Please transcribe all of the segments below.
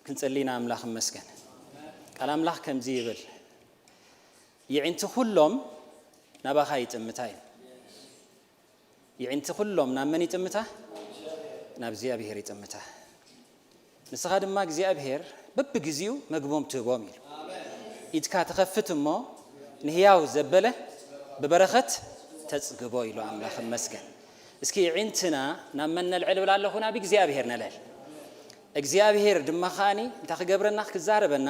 ክንጽሊ ኢና። ኣምላኽ ይመስገን። ቃል ኣምላኽ ከምዚ ይብል፣ የዒንቲ ኩሎም ናባኻ ይጥምታ እዩ። የዒንቲ ኩሎም ናብ መን ይጥምታ? ናብ እግዚኣብሔር ይጥምታ። ንስኻ ድማ እግዚኣብሔር በብግዚኡ መግቦም ትህቦም ኢሉ። ኢድካ ትኸፍት እሞ ንህያው ዘበለ ብበረኸት ተጽግቦ ኢሉ። ኣምላኽ ይመስገን። እስኪ የዒንትና ናብ መን ነልዕል እብል ኣለኹ? ናብ እግዚኣብሔር ነልዕል። እግዚኣብሔር ድማ ከኣኒ እንታይ ክገብረና? ክዛረበና፣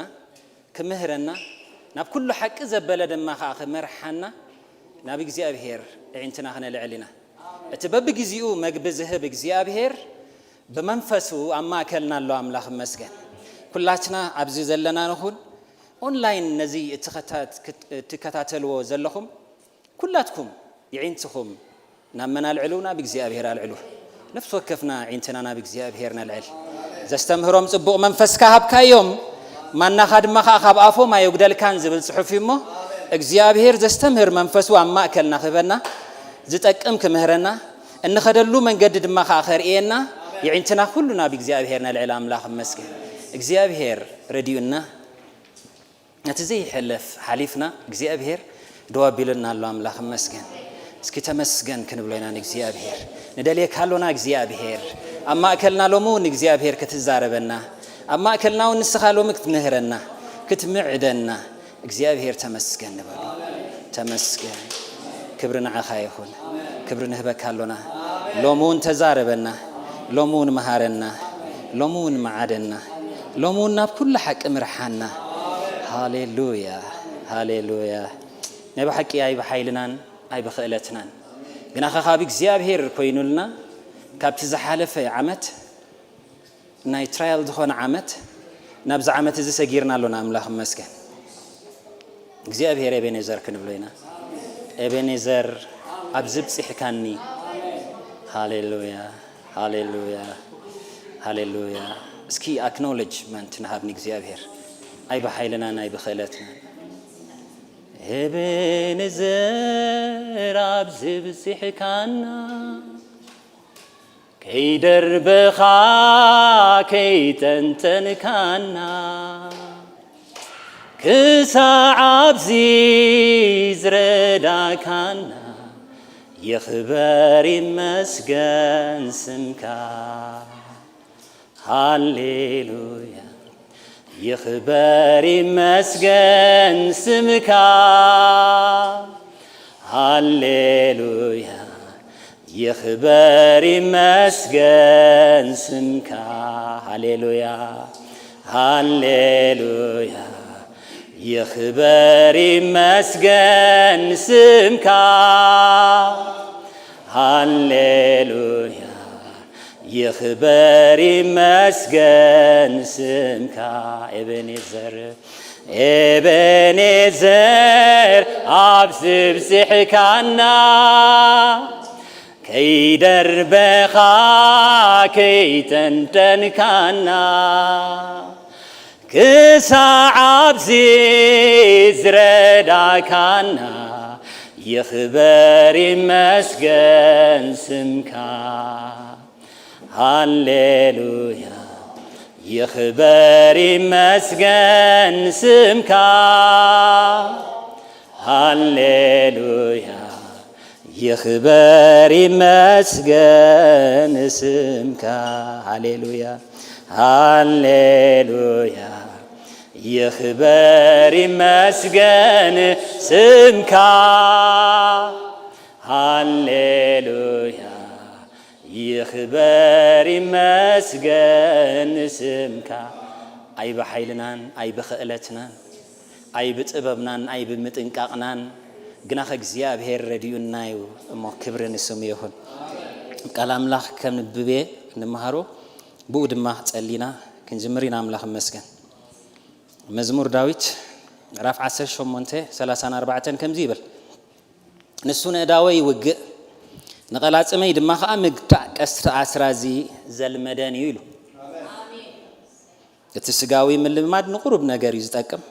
ክምህረና፣ ናብ ኩሉ ሓቂ ዘበለ ድማ ከኣ ክመርሓና ናብ እግዚኣብሔር የዒንትና ክነልዕል ኢና። እቲ በብግዚኡ መግቢ ዝህብ እግዚኣብሔር ብመንፈሱ ኣብ ማእከልና ኣሎ። ኣምላኽ ይመስገን። ኩላትና ኣብዚ ዘለና ንኹን፣ ኦንላይን ነዚ እትኸታት-፣ እትከታተልዎ ዘለኹም ኩላትኩም የዒንትኹም ናብ መን ኣልዕሉ? ናብ እግዚኣብሔር ኣልዕሉ። ነፍሲ ወከፍና የዒንትና ናብ እግዚኣብሔር ነልዕል። ዘስተምህሮም ጽቡቕ መንፈስካ ሃብካዮም፣ ማናኻ ድማ ከኣ ካብ ኣፎም ኣየጉደልካን ዝብል ጽሑፍ እዩ እሞ፣ እግዚኣብሔር ዘስተምህር መንፈሱ ኣብ ማእከልና ክህበና፣ ዝጠቅም ክምህረና፣ እንኸደሉ መንገዲ ድማ ከኣ ከርእየና፣ የዒንትና ኩሉ ናብ እግዚኣብሔር ነልዕል። ኣምላኽ ይመስገን። እግዚኣብሔር ረድዩና፣ ነቲ ዘይሕለፍ ሓሊፍና እግዚኣብሔር ደው ኣቢሉና ኣሎ። ኣምላኽ ይመስገን። እስኪ ተመስገን ክንብሎ ኢና ንእግዚኣብሔር። ንደልየካ ኣሎና እግዚኣብሔር። ኣብ ማእከልና ሎሚ እውን እግዚኣብሔር ክትዛረበና፣ ኣብ ማእከልና እውን ንስኻ ሎሚ ክትምህረና፣ ክትምዕደና እግዚኣብሔር ተመስገን ንበሎ። ተመስገን። ክብሪ ንዓኻ ይኹን። ክብሪ ንህበካ ኣሎና። ሎሚ እውን ተዛረበና። ሎሚ እውን መሃረና። ሎሚ እውን መዓደና። ሎሚ እውን ናብ ኩሉ ሓቂ ምርሓና። ሃሌሉያ፣ ሃሌሉያ። ናይ ብሓቂ ኣይብሓይልናን ኣይብኽእለትናን፣ ግናኸ ካብ እግዚኣብሔር ኮይኑልና፣ ካብቲ ዝሓለፈ ዓመት ናይ ትራያል ዝኾነ ዓመት ናብዚ ዓመት እዚ ሰጊርና ኣሎና። ኣምላኽ ይመስገን። እግዚኣብሔር ኤቤኔዘር ክንብሎ ኢና። ኤቤኔዘር ኣብዚ ብጽሕካኒ። ሃሌሉያ፣ ሃሌሉያ፣ ሃሌሉያ። እስኪ ኣክኖሌጅመንት ንሃብ ንእግዚኣብሔር። ኣይ ብሓይልናን ኣይ ብኽእለትናን። ኤቤኔዘር ኣብዚ ብጽሕካና፣ ከይደርበኻ ከይጠንጠንካና፣ ክሳዕ ኣብዚ ዝረዳካና፣ ይኽበር ይመስገን ስምካ። ሃሌሉያ፣ ይኽበር ይመስገን ስምካ። ሃሌሉያ፣ ይኽበር ይመስገን ስምካ። ሃሌሉያ፣ ሃሌሉያ፣ ይኽበር ይመስገን ስምካ። ሃሌሉያ፣ ይኽበር ይመስገን ስምካ። ኤቤኔዘር፣ ኤቤኔዘር ኣብዚ ብጽሕካና፣ ከይደርበኻ ከይጠንጠንካና፣ ክሳዕ ኣብዚ ዝረዳካና፣ ይኽበር ይመስገን ስምካ። ሃሌሉያ፣ ይኽበር ይመስገን ስምካ። ሃሌሉያ፣ ይኽበር ይመስገን ስምካ። ሃሌሉያ፣ ሃሌሉያ፣ ይኽበር ይመስገን ስምካ። ሃሌሉያ፣ ይኽበር ይመስገን ስምካ። ኣይ ብሓይልናን ኣይ ብኽእለትናን ኣይ ብጥበብናን ኣይ ብምጥንቃቕናን፣ ግናኸ እግዚኣብሔር ረዲኡና እዩ እሞ፣ ክብሪ ንስሙ ይኹን። ቃል ኣምላኽ ከንብብ እየ፣ ንመሃሮ፣ ብኡ ድማ ጸሊና ክንጅምር ኢና። ኣምላኽ ይመስገን። መዝሙር ዳዊት ምዕራፍ ዓሰርተ ሸሞንተ ሰላሳን ኣርባዕተን ከምዚ ይብል፣ ንሱ ነእዳወይ ይውግእ፣ ንቐላጽመይ ድማ ኸኣ ምግታእ ቀስቲ ኣስራዚ ዘልመደን እዩ ኢሉ። እቲ ስጋዊ ምልማድ ንቁሩብ ነገር እዩ ዝጠቅም፣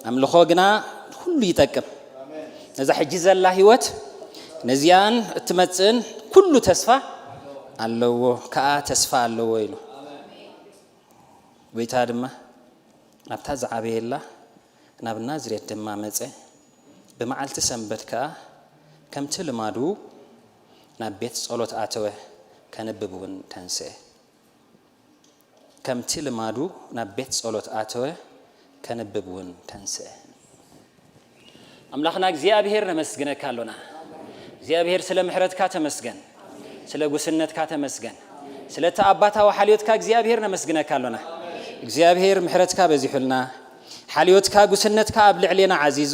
ኣምልኾ ግና ንኹሉ ይጠቅም። ነዛ ሕጂ ዘላ ህይወት፣ ነዚኣን እትመጽእን ኩሉ ተስፋ ኣለዎ፣ ከኣ ተስፋ ኣለዎ ኢሉ። ጎይታ ድማ ናብታ ዝዓበየላ ናብ ናዝሬት ድማ መጸ። ብመዓልቲ ሰንበት ከኣ ከምቲ ልማዱ ናብ ቤት ጸሎት ኣተወ፣ ከንብብ እውን ተንስአ። ከምቲ ልማዱ ናብ ቤት ጸሎት ኣተወ፣ ከንብብ እውን ተንስአ። ኣምላኽና እግዚኣብሔር ነመስግነካ ኣሎና። እግዚኣብሔር ስለ ምሕረትካ ተመስገን፣ ስለ ጉስነትካ ተመስገን፣ ስለ እቲ ኣባታዊ ሓልዮትካ እግዚኣብሔር ነመስግነካ ኣሎና። እግዚኣብሔር ምሕረትካ በዚሑልና፣ ሓልዮትካ ጉስነትካ ኣብ ልዕሌና ዓዚዙ፣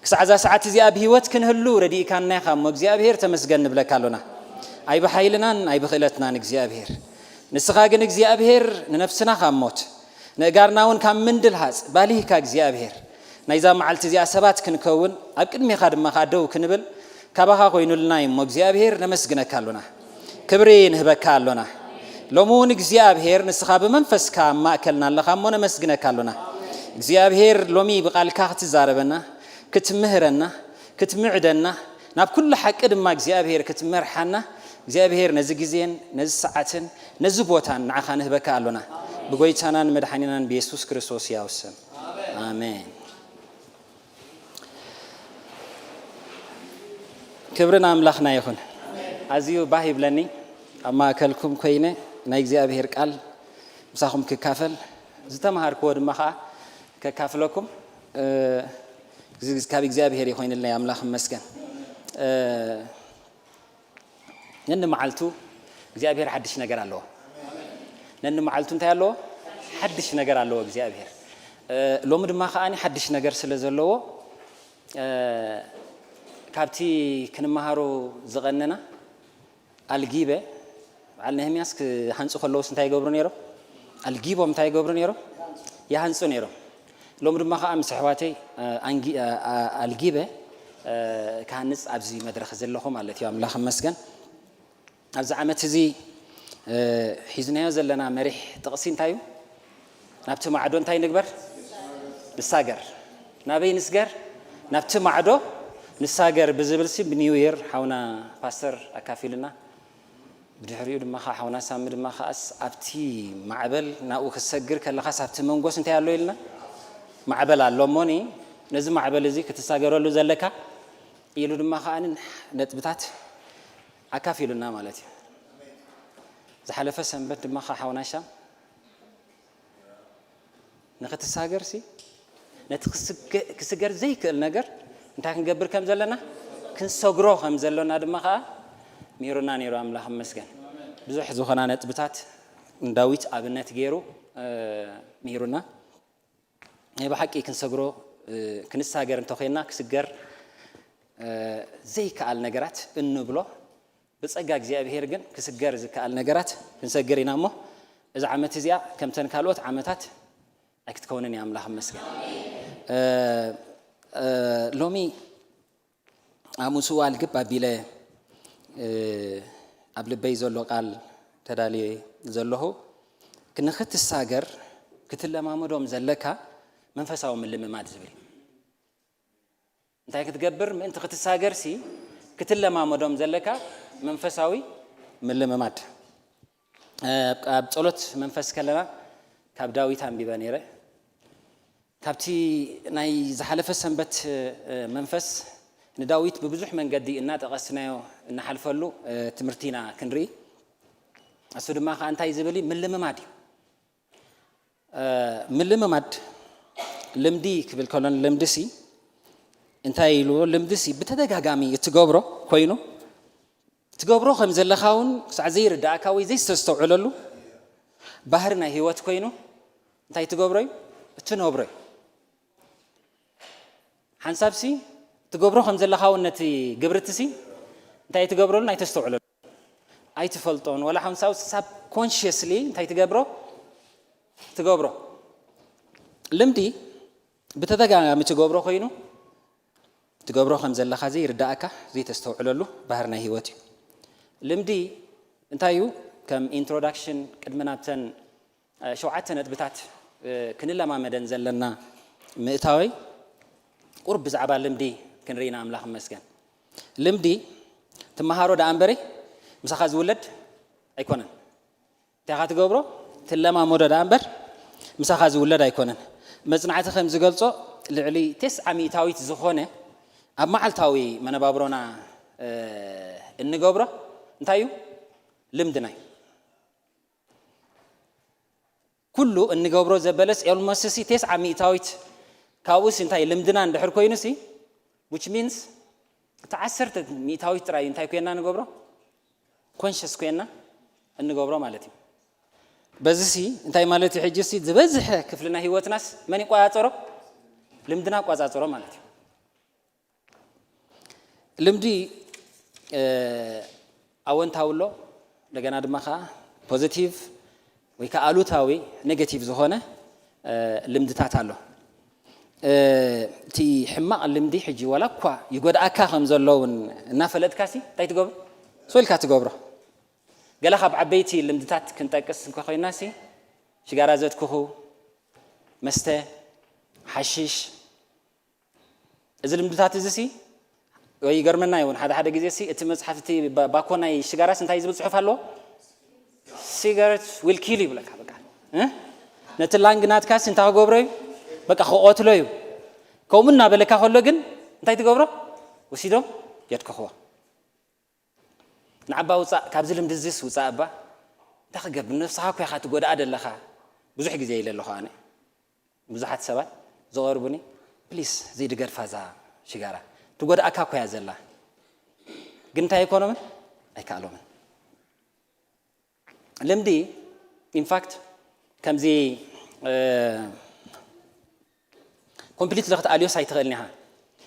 ክሳዕ እዛ ሰዓት እዚኣ ብህይወት ክንህሉ ረዲእካና ኢኻ እሞ እግዚኣብሔር ተመስገን ንብለካ ኣሎና። ኣይብሓይልናን ኣይብኽእለትናን እግዚኣብሔር። ንስኻ ግን እግዚኣብሔር ንነፍስና ካብ ሞት፣ ንእጋርና እውን ካብ ምንድልሃጽ ባሊህካ እግዚኣብሔር። ናይዛ መዓልቲ እዚኣ ሰባት ክንከውን፣ ኣብ ቅድሜኻ ድማ ከኣ ደው ክንብል ካባኻ ኮይኑልና እዩ እሞ እግዚኣብሔር ነመስግነካ ኣሎና። ክብሪ ንህበካ ኣሎና። ሎሚ እውን እግዚኣብሔር ንስኻ ብመንፈስካ ኣብ ማእከልና ኣለኻ እሞ ነመስግነካ ኣሎና። እግዚኣብሔር ሎሚ ብቓልካ ክትዛረበና፣ ክትምህረና፣ ክትምዕደና፣ ናብ ኩሉ ሓቂ ድማ እግዚኣብሔር ክትመርሓና፣ እግዚኣብሔር ነዚ ግዜን ነዚ ሰዓትን ነዚ ቦታን ንዓኻ ንህበካ ኣሎና። ብጎይታናን መድሓኒናን ብየሱስ ክርስቶስ ሕያው ስም። ኣሜን። ክብሪ ንኣምላኽና ይኹን። ኣዝዩ ባህ ይብለኒ ኣብ ማእከልኩም ኮይነ ናይ እግዚኣብሔር ቃል ምሳኹም ክካፈል፣ ዝተምሃርክዎ ድማ ኸዓ ከካፍለኩም፣ እ፣ እዚ ካብ እግዚኣብሔር እዩ ኮይንልና፣ ኣምላኽ ይመስገን። እ፣ ነንመዓልቱ እግዚኣብሔር ሓድሽ ነገር ኣለዎ። ነንመዓልቱ እንታይ ኣለዎ? ሓድሽ ነገር ኣለዎ እግዚኣብሔር። እ፣ ሎሚ ድማ ኸዓ ሓድሽ ነገር ስለ ዘለዎ፣ እ፣ ካብቲ ክንመሃሮ ዝቐነና ኣልጊበ፣ በዓል ነህምያስ ክሃንጹ ከለዉስ እንታይ ይገብሩ ነይሮም? ኣልጊቦም እንታይ ይገብሩ ነይሮም? ይሃንጹ ነይሮም። ሎም ድማ ኸዓ ምስ ኣሕዋተይ፣ እ፣ ኣንጊ-፣ እ፣ እ፣ ኣልጊበ፣ እ፣ ክሃንጽ ኣብዚ መድረኽ ዘለኹ ማለት እዩ። ኣምላኽ ይመስገን። ኣብዚ ዓመት እዚ፣ እ፣ ሒዝናዮ ዘለና መሪሕ ጥቕሲ እንታይ እዩ? ናብቲ ማዕዶ እንታይ ንግበር? ንሳገር። ናበይ ንስገር? ናብቲ ማዕዶ ንሳገር ብዝብል ሲ ብኒው ይር ሓውና ፓስተር ኣካፊልና። ብድሕሪኡ ድማ ኸዓ ሓውና ሳሚ ድማ ኸዓስ ኣብቲ ማዕበል ናብኡ ክትሰግር ከለኻስ ኣብቲ መንጎስ እንታይ ኣሎ ኢልና? ማዕበል ኣሎ እሞኒ ነዚ ማዕበል እዚ ክትሳገረሉ ዘለካ ኢሉ ድማ ኸዓ ነጥብታት ኣካፊሉና ማለት እዩ። ዝሓለፈ ሰንበት ድማ ኸዓ ሓውና ሻም ንኽትሳገርሲ፣ ነቲ ክስገ-፣ ክስገር ዘይክእል ነገር እንታይ ክንገብር ከም ዘለና፣ ክንሰግሮ ከም ዘሎና ድማ ኸዓ ምሂሩና ነይሩ። ኣምላኽ ይመስገን። ብዙሕ ዝኾና ነጥብታት ንዳዊት ኣብነት ገይሩ፣ እ፣ ምሂሩና። ናይ ብሓቂ ክንሰግሮ፣ እ፣ ክንሳገር እንተኾይንና፣ ክስገር፣ እ፣ ዘይከኣል ነገራት እንብሎ፣ ብጸጋ እግዚኣብሔር ግን ክስገር ዝከኣል ነገራት ክንሰግር ኢና እሞ፣ እዛ ዓመት እዚኣ ከምተን ካልኦት ዓመታት ኣይክትከውንን እያ። ኣምላኽ ይመስገን። እ፣ እ፣ ሎሚ ኣብ ምስኡ ኣልግብ ኣቢለ፣ እ፣ ኣብ ልበይ ዘሎ ቃል ተዳልየ ዘለኹ፣ ንኽትሳገር ክትለማመዶም ዘለካ መንፈሳዊ ምልምማድ ዝብል እዩ። እንታይ ክትገብር ምእንቲ ክትሳገርሲ ክትለማመዶም ዘለካ መንፈሳዊ ምልምማድ። እ፣ ኣብ ጸሎት መንፈስ ከለና ካብ ዳዊት ኣንቢበ ነይረ። ካብቲ ናይ ዝሓለፈ ሰንበት፣ እ፣ መንፈስ ንዳዊት ብብዙሕ መንገዲ እናጠቐስናዮ እናሓልፈሉ፣ እ፣ ትምህርቲ ኢና ክንርኢ። እሱ ድማ ኸዓ እንታይ ዝብል እዩ? ምልምማድ እዩ። እ፣ ምልምማድ ልምዲ ክብል ከሎ ንልምዲ ሲ እንታይ ኢልዎ? ልምዲ ሲ ብተደጋጋሚ እትገብሮ ኮይኑ፣ እትገብሮ ከም ዘለኻ እውን ክሳዕ ዘይርዳእካ ወይ ዘይተስተውዕለሉ ባህሪ ናይ ህይወት ኮይኑ እንታይ ትገብሮ እዩ? እትነብሮ እዩ። ሓንሳብ ሲ ትገብሮ ከም ዘለኻ እውን ነቲ ግብርቲ ሲ እንታይ ትገብረሉ? ኣይተስተውዕለሉ። ኣይትፈልጦን። ወላ ሓንሳብ ሳብ ኮንሽየስሊ እንታይ ትገብሮ? ትገብሮ። ልምዲ ብተደጋጋሚ ትገብሮ ኮይኑ፣ ትገብሮ ከም ዘለኻ ዘይርዳእካ፣ ዘይተስተውዕለሉ ባህሪ ናይ ህይወት እዩ። ልምዲ እንታይ እዩ? ከም ኢንትሮዳክሽን ቅድሚ ናብተን፣ እ፣ ሸውዓተ ነጥብታት፣ እ፣ ክንለማመደን ዘለና ምእታወይ፣ ቁሩብ ብዛዕባ ልምዲ ክንርኢ ኢና። ኣምላኽ ይመስገን። ልምዲ ትመሃሮ ደኣ እምበሪ ምሳኻ ዝውለድ ኣይኮነን። እንታይ ኢኻ ትገብሮ? ትለማመዶ ደኣ እምበር ምሳኻ ዝውለድ ኣይኮነን። መጽናዕቲ ከም ዝገልጾ፣ ልዕሊ ተስዓ ሚእታዊት ዝኾነ ኣብ መዓልታዊ መነባብሮና፣ እ፣ እንገብሮ እንታይ እዩ? ልምድና እዩ። ኩሉ እንገብሮ ዘበለስ almost ሲ ተስዓ ሚእታዊት ካብኡስ እንታይ ልምድና እንድሕር ኮይኑሲ፣ which means እቲ ዓሰርተ ሚእታዊት ጥራይ እንታይ ኮይና ንገብሮ? ኮንሽስ ኮይና እንገብሮ ማለት እዩ። በዚ ሲ እንታይ ማለት እዩ? ሕጂ ሲ ዝበዝሐ ክፍሊ ናይ ህይወትናስ መን ይቆጻጸሮ? ልምድና ይቆጻጸሮ ማለት እዩ። ልምዲ፣ እ፣ ኣወንታዊ ኣሎ፣ እንደገና ድማ ከዓ ፖዚቲቭ ወይ ከዓ ኣሉታዊ፣ ኔጌቲቭ ዝኾነ፣ እ፣ ልምድታት ኣሎ። እ፣ እቲ ሕማቕ ልምዲ ሕጂ ዋላ እኳ ይጎድኣካ ከም ዘሎ እውን እናፈለጥካ ሲ እንታይ ትገብሮ? ስቕ ኢልካ ትገብሮ። ገለ ካብ ዓበይቲ ልምድታት ክንጠቅስ እንከ ኮይና ሲ ሽጋራ ዘትክኹ፣ መስተ፣ ሓሽሽ፣ እዚ ልምድታት እዚ ሲ ወይ ይገርመና ይውን ሓደ ሓደ ግዜ ሲ እቲ መጽሓፍ እቲ ባ-፣ ባኮ ናይ ሽጋራስ እንታይ ዝብል ጽሑፍ ኣለዎ? Cigarette will kill ይብለካ በቃ። እ? ነቲ ላንግ ናትካ ሲ እንታይ ክገብሮ እዩ? በቃ ክቐትሎ እዩ። ከምኡ እናበለካ ከሎ ግን እንታይ ትገብሮ? ወሲዶም የትክኽዎ። ንዓባ ውጻእ፣ ካብዚ ልምዲ እዚስ ውጻእ እባ። እንታይ ክገብር? ነብስኻ እኮ ኢኻ ትጎድኣ ዘለኻ። ብዙሕ ግዜ ኢለ ኣለኹ ኣነ። ብዙሓት ሰባት ዝቐርቡኒ፣ ፕሊስ ዘይድገድፋ እዛ ሽጋራ። ትጎድኣካ እኮ እያ ዘላ። ግን እንታይ ኣይኮኖምን? ኣይከኣሎምን። ልምዲ፣ ኢንፋክት፣ ከምዚ፣ እ፣ ኮምፕሊትሊ ክትኣልዮስ ኣይትኽእልን ኢኻ።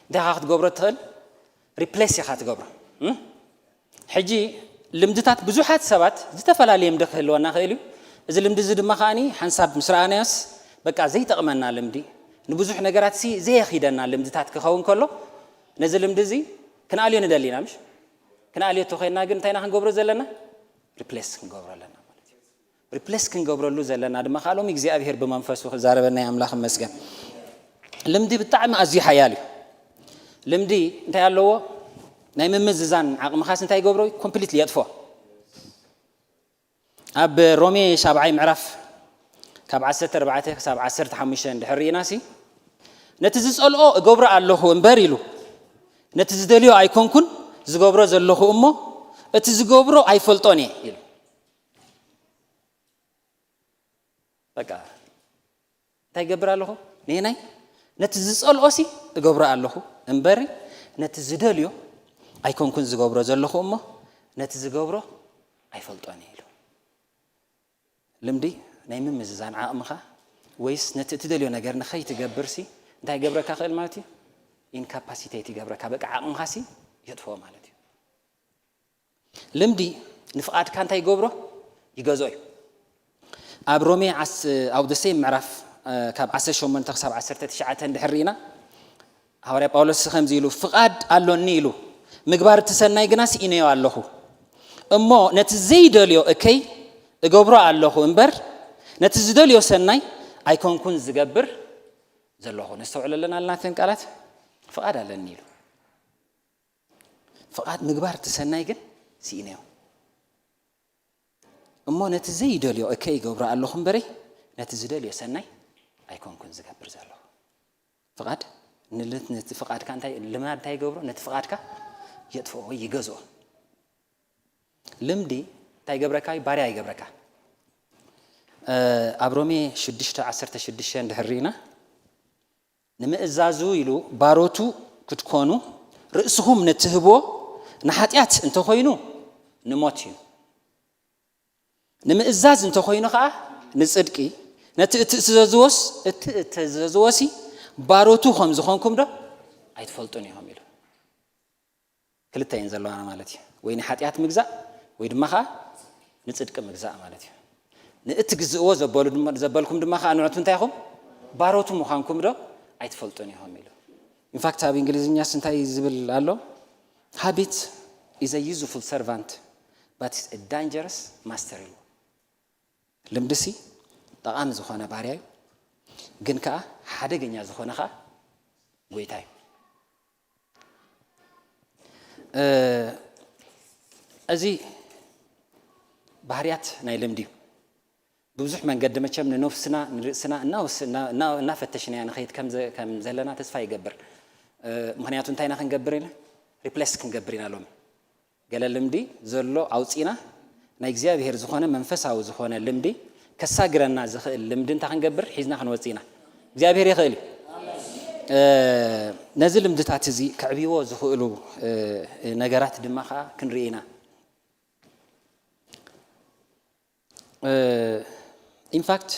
እንታይ ኢኻ ክትገብሮ ትኽእል? ሪፕሌስ ኢኻ ትገብሮ። እም? ሕጂ ልምድታት ብዙሓት ሰባት ዝተፈላለየ ልምዲ ክህልወና ይኽእል እዩ። እዚ ልምዲ እዚ ድማ ከኣኒ ሓንሳብ ምስ ረኣናዮስ በቃ ዘይጠቕመና ልምዲ፣ ንብዙሕ ነገራት ሲ ዘየኺደና ልምድታት ክኸውን ከሎ፣ ነዚ ልምዲ እዚ ክንኣልዮ ንደሊ ኢና፣ ምሽ? ክንኣልዮ ተኾይንና ግን እንታይ ኢና ክንገብሮ ዘለና? ሪፕሌስ ክንገብሮ ኣለና ማለት እዩ። ሪፕሌስ ክንገብረሉ ዘለና ድማ ከዓ ሎሚ እግዚኣብሔር ብመንፈሱ ክዛረበና እዩ። ኣምላኽ ይመስገን። ልምዲ ብጣዕሚ ኣዝዩ ሓያል እዩ። ልምዲ እንታይ ኣለዎ? ናይ ምምዝዛን ዓቕምኻስ እንታይ ይገብሮ? ኮምፕሊትሊ የጥፎ። ኣብ ሮሜ ሻብዓይ ምዕራፍ ካብ ዓሰርተ ኣርባዕተ ክሳብ ዓሰርተ ሓሙሽተ እንድሕር ርኢናሲ፣ ነቲ ዝጸልኦ እገብሮ ኣለኹ እምበር ኢሉ፣ ነቲ ዝደልዮ ኣይኮንኩን ዝገብሮ ዘለኹ እሞ፣ እቲ ዝገብሮ ኣይፈልጦን እየ ኢሉ። በቃ፣ እንታይ ይገብር ኣለኹ? ንየናይ? ነቲ ዝጸልኦሲ እገብሮ ኣለኹ እምበሪ፣ ነቲ ዝደልዮ ኣይኮንኩን ዝገብሮ ዘለኹ እሞ፣ ነቲ ዝገብሮ ኣይፈልጦን እየ ኢሉ። ልምዲ ናይ ምምዝዛን ዓቕምኻ፣ ወይስ ነቲ እትደልዮ ነገር ንኸይትገብርሲ እንታይ ይገብረካ ክእል ማለት እዩ? ኢንካፓሲቴት ይገብረካ። በቃ፣ ዓቕምኻሲ የጥፍኦ ማለት እዩ። ልምዲ ንፍቓድካ እንታይ ይገብሮ? ይገዝኦ እዩ። ኣብ ሮሜ ዓስ-፣ ኣብ the same ምዕራፍ፣ እ፣ ካብ ዓሰርተ ሸሞንተ ክሳብ ዓሰርተ ትሽዓተ እንድሕር ርኢና፣ ሃዋርያ ጳውሎስ ከምዚ ኢሉ፣ "ፍቓድ ኣሎኒ" ኢሉ፣ "ምግባር እቲ ሰናይ ግና ስኢነዮ ኣለኹ። እሞ ነቲ ዘይደልዮ እከይ እገብሮ ኣለኹ እምበር፣ ነቲ ዝደልዮ ሰናይ ኣይኮንኩን ዝገብር ዘለኹ።" ነስተውዕለለን ኣለና እተን ቃላት? "ፍቓድ ኣለኒ" ኢሉ። ፍቓድ ምግባር እቲ ሰናይ ግን ስኢነዮ። እሞ ነቲ ዘይደልዮ እከይ ይገብሮ ኣለኹ እምበረይ፣ ነቲ ዝደልዮ ሰናይ ኣይኮንኩን ዝገብር ዘለኹ። ፍቓድ፣ ንልት-፣ ነቲ ፍቓድካ እንታይ፣ ልማድ እንታይ ይገብሮ? ነቲ ፍቓድካ የጥፍኦ ወይ ይገዝኦ። ልምዲ እንታይ ይገብረካ? ባርያ ይገብረካ። እ፣ ኣብ ሮሜ ሽዱሽተ ዓሰርተ ሽዱሽተ እንድሕር ርኢና፣ ንምእዛዙ ኢሉ ባሮቱ ክትኮኑ ርእስኹም ንትህብዎ ንሓጢኣት እንተኾይኑ ንሞት እዩ። ንምእዛዝ እንተኾይኑ ኸዓ ንጽድቂ፣ ነቲ እትእዘዝዎስ፣ እቲ እተዘዝዎሲ ባሮቱ ከም ዝኾንኩም ዶ ኣይትፈልጡን ኢኹም ኢሉ። ክልተ እየን ዘለዋና ማለት እዩ። ወይ ንሓጢኣት ምግዛእ ወይ ድማ ኸዓ ንጽድቂ ምግዛእ ማለት እዩ። ንእትግዝእዎ ዘበሉ ድማ፣ ዘበልኩም ድማ ኸዓ ንዕቱ እንታይ ኢኹም? ባሮቱ ምዃንኩም ዶ ኣይትፈልጡን ኢኹም ኢሉ። ኢንፋክት ኣብ እንግሊዝኛስ እንታይ ዝብል ኣሎ? Habit is a useful servant, but is a dangerous master ኢሉ። ልምድሲ ጠቓሚ ዝኾነ ባርያ እዩ፣ ግን ከኣ ሓደገኛ ዝኾነ ከኣ ጎይታ እዩ። እ፣ እዚ ባህርያት ናይ ልምዲ እዩ። ብብዙሕ መንገዲ መቸም ንነፍስና ንርእስና እናወስ- እና- እና- እናፈተሽናያ ንኸይድ ከም ዘ- ከም ዘለና ተስፋ ይገብር። እ፣ ምኽንያቱ እንታይ ኢና ክንገብር ኢና? ሪፕሌስ ክንገብር ኢና ሎሚ። ገለ ልምዲ ዘሎ ኣውፂና ናይ እግዚኣብሔር ዝኾነ መንፈሳዊ ዝኾነ ልምዲ ከሳግረና ዝኽእል ልምዲ እንታይ ክንገብር ሒዝና ክንወፅእ ኢና። እግዚኣብሔር ይኽእል እዩ። እ፣ ነዚ ልምድታት እዚ ከዕብይዎ ዝኽእሉ እ፣ ነገራት ድማ ከዓ ክንርኢ ኢና። ኢንፋክት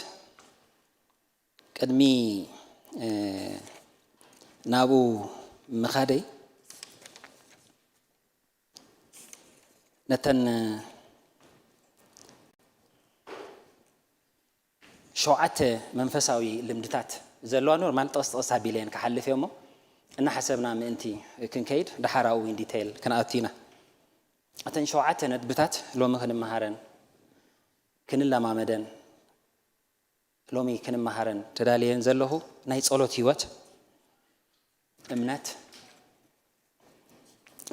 ቅድሚ ናብኡ ምኻደይ ነተን ሸውዓተ መንፈሳዊ ልምድታት ዘለዋ ኖርማል ጥቕስ ጥቕስ ኣቢለ እየን ክሓልፍ እየ እሞ እናሓሰብና ምእንቲ ክንከይድ ደሓራኡ ኢን ዲቴይል ክንኣቱ ኢና። እተን ሸውዓተ ነጥብታት ሎሚ ክንመሃረን ክንለማመደን ሎሚ ክንመሃረን ተዳልየን ዘለኹ ናይ ጸሎት ህይወት፣ እምነት፣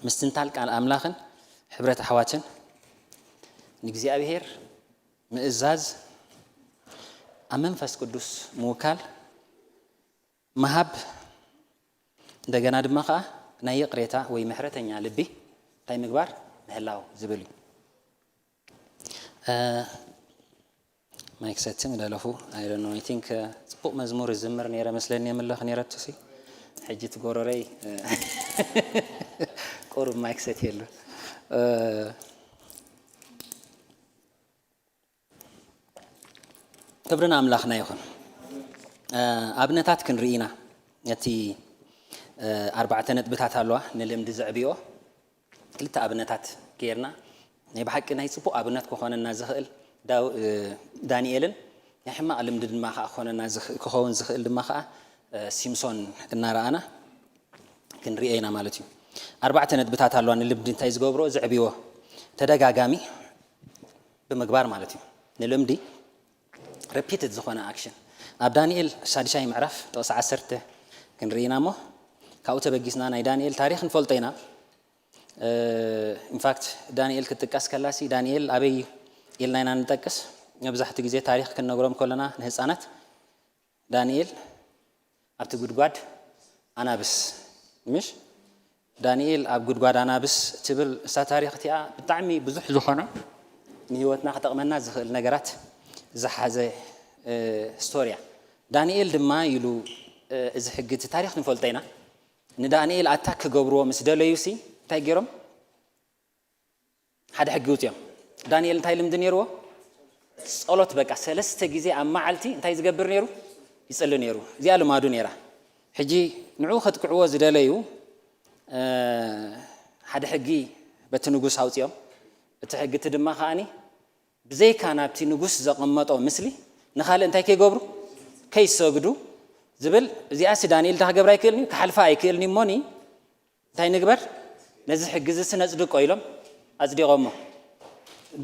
ምስትንታል ቃል ኣምላኽን ሕብረት ኣሕዋትን ንእግዚኣብሔር ምእዛዝ ኣብ መንፈስ ቅዱስ ምውካል ምሃብ እንደገና ድማ ከዓ ናይ ይቕሬታ ወይ ምሕረተኛ ልቢ እንታይ ምግባር ምህላው ዝብል እዩ። ማይክ ሰቲ ምደለኹ። I don't know, I think ጽቡቕ መዝሙር ዝምር ነይረ መስለኒ የምለኽ ነይረቱ ሲ ሕጂ ትጎረረይ ቁሩብ ማይክ ሰቲ የሉ። ክብርን ኣምላኽና ይኹን። ኣብነታት ክንርኢ ኢና። እቲ ኣርባዕተ ነጥብታት ኣለዋ ንልምዲ ዘዕብዮ ክልተ ኣብነታት ገይርና ናይ ብሓቂ ናይ ጽቡቕ ኣብነት ክኾነና ዝኽእል ዳንኤልን ናይ ሕማቕ ልምዲ ድማ ከዓ ክኾነና ክኸውን ዝኽእል ድማ ከዓ ሲምሶን እናረኣና ክንሪኦ ኢና ማለት እዩ። ኣርባዕተ ነጥብታት ኣለዋ ንልምዲ እንታይ ዝገብሮ ዘዕብይዎ ተደጋጋሚ ብምግባር ማለት እዩ። ንልምዲ ሪፒትድ ዝኾነ ኣክሽን ኣብ ዳንኤል ሳድሻይ ምዕራፍ ጥቕሲ ዓሰርተ ክንርኢ ኢና እሞ ካብኡ ተበጊስና ናይ ዳንኤል ታሪክ ንፈልጦ ኢና። ኢንፋክት ዳንኤል ክትጥቀስ ከላሲ ዳንኤል ኣበይ ኢልና ኢና ንጠቅስ። መብዛሕትኡ ግዜ ታሪክ ክንነግሮም ከለና ንህፃናት ዳንኤል ኣብቲ ጉድጓድ ኣናብስ ምሽ ዳንኤል ኣብ ጉድጓድ ኣናብስ ትብል እሳ ታሪክ እቲኣ ብጣዕሚ ብዙሕ ዝኾነ ንህይወትና ክጠቕመና ዝኽእል ነገራት ዝሓዘ ስቶሪያ። ዳንኤል ድማ ኢሉ እዚ ሕጊ እቲ ታሪክ ንፈልጦ ኢና። ንዳንኤል ኣታክ ክገብርዎ ምስ ደለዩ ሲ እንታይ ገይሮም ሓደ ሕጊ ውፅኦም። ዳንኤል እንታይ ልምዲ ነይርዎ? ጸሎት በቃ ሰለስተ ግዜ ኣብ መዓልቲ እንታይ ዝገብር ነይሩ? ይጽሊ ነይሩ። እዚኣ ልማዱ ነይራ። ሕጂ ንዕኡ ከጥቅዕዎ ዝደለዩ ሓደ ሕጊ በቲ ንጉስ ኣውፅኦም። እቲ ሕጊ እቲ ድማ ከዓኒ ብዘይካ ናብቲ ንጉስ ዘቐመጦ ምስሊ ንኻልእ እንታይ ከይገብሩ? ከይሰግዱ ዝብል። እዚኣሲ ዳንኤል እንታይ ክገብር ኣይክእልን እዩ? ክሓልፋ ኣይክእልን እዩ እሞኒ እንታይ ንግበር? ነዚ ሕጊ እዚ ነጽድቆ ኢሎም ኣጽዲቖሞ።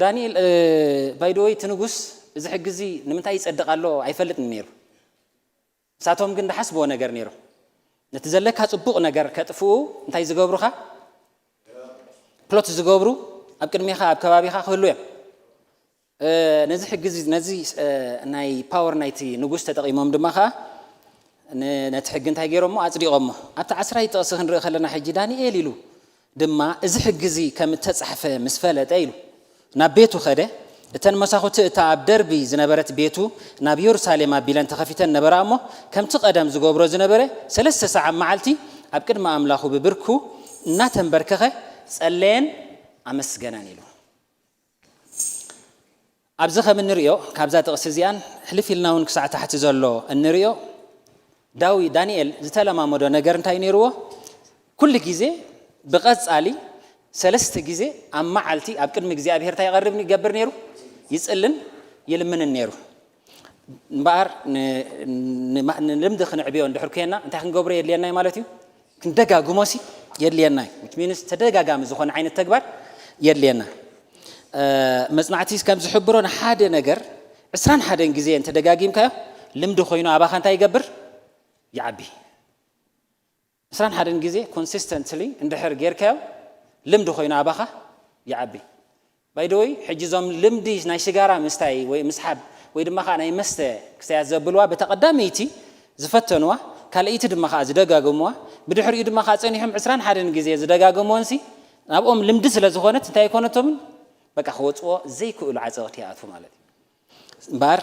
ዳንኤል ባይደወይ እቲ ንጉስ እዚ ሕጊ እዚ ንምንታይ ይጸድቕ ኣሎ ኣይፈልጥን ነይሩ። ንሳቶም ግን ዝሓስብዎ ነገር ነይሩ። ነቲ ዘለካ ጽቡቕ ነገር ከጥፍኡ እንታይ ዝገብሩኻ? ፕሎት ዝገብሩ ኣብ ቅድሜኻ ኣብ ከባቢኻ ክህሉ እዮም። ነዚ ሕጊ እዚ ነዚ ናይ ፓወር ናይቲ ንጉስ ተጠቒሞም ድማ ከዓ ነቲ ሕጊ እንታይ ገይሮሞ ኣፅዲቖሞ ኣብቲ ዓስራይ ጥቕሲ ክንርኢ ከለና ሕጂ ዳንኤል ኢሉ ድማ እዚ ሕጊ እዚ ከም እተፃሕፈ ምስ ፈለጠ ኢሉ ናብ ቤቱ ኸደ። እተን መሳኹቲ እታ ኣብ ደርቢ ዝነበረት ቤቱ ናብ የሩሳሌም ኣቢለን ተኸፊተን ነበራ እሞ ከምቲ ቀደም ዝገብሮ ዝነበረ ሰለስተ ሰዓት መዓልቲ ኣብ ቅድሚ ኣምላኹ ብብርኩ እናተንበርከኸ ጸለየን ኣመስገነን ኢሉ። ኣብዚ ከም እንሪኦ ካብዛ ጥቕሲ እዚኣን ሕልፍ ኢልና እውን ክሳዕ ታሕቲ ዘሎ እንሪኦ ዳዊ ዳንኤል ዝተለማመዶ ነገር እንታይ ነይርዎ? ኩሉ ግዜ ብቐጻሊ ሰለስተ ግዜ ኣብ መዓልቲ ኣብ ቅድሚ እግዚኣብሔር እንታይ ይቐርብ ይገብር ነይሩ? ይጽልን ይልምንን ነይሩ። እምበኣር ንልምዲ ክንዕብዮ እንድሕር ኮይና እንታይ ክንገብሮ የድልየና ማለት እዩ? ክንደጋግሞሲ የድልየና እዩ። ሚንስ ተደጋጋሚ ዝኾነ ዓይነት ተግባር የድልየና። መፅናዕቲ ከም ዝሕብሮ ንሓደ ነገር ዕስራን ሓደን ግዜ እንተደጋጊምካዮ ልምዲ ኮይኑ ኣባኻ እንታይ ይገብር? ይዓቢ። ዕስራን ሓደን ግዜ ኮንሲስተንትሊ እንድሕር ጌርካዮ ልምዲ ኮይኑ ኣባኻ ይዓቢ። ባይደወይ ሕጂ እዞም ልምዲ ናይ ሽጋራ ምስታይ ወይ ምስሓብ ወይ ድማ ከዓ ናይ መስተ ክስተያት ዘብልዋ በታ ቀዳመይቲ ዝፈተንዋ፣ ካልኣይቲ ድማ ከዓ ዝደጋገምዋ፣ ብድሕሪኡ ድማ ከዓ ፀኒሖም ዕስራን ሓደን ግዜ ዝደጋገምወንሲ ናብኦም ልምዲ ስለ ዝኾነት እንታይ ኣይኮነቶምን፣ በቃ ክወፅዎ ዘይክእሉ ዓፀቕቲ ይኣትዉ ማለት እዩ። እምበኣር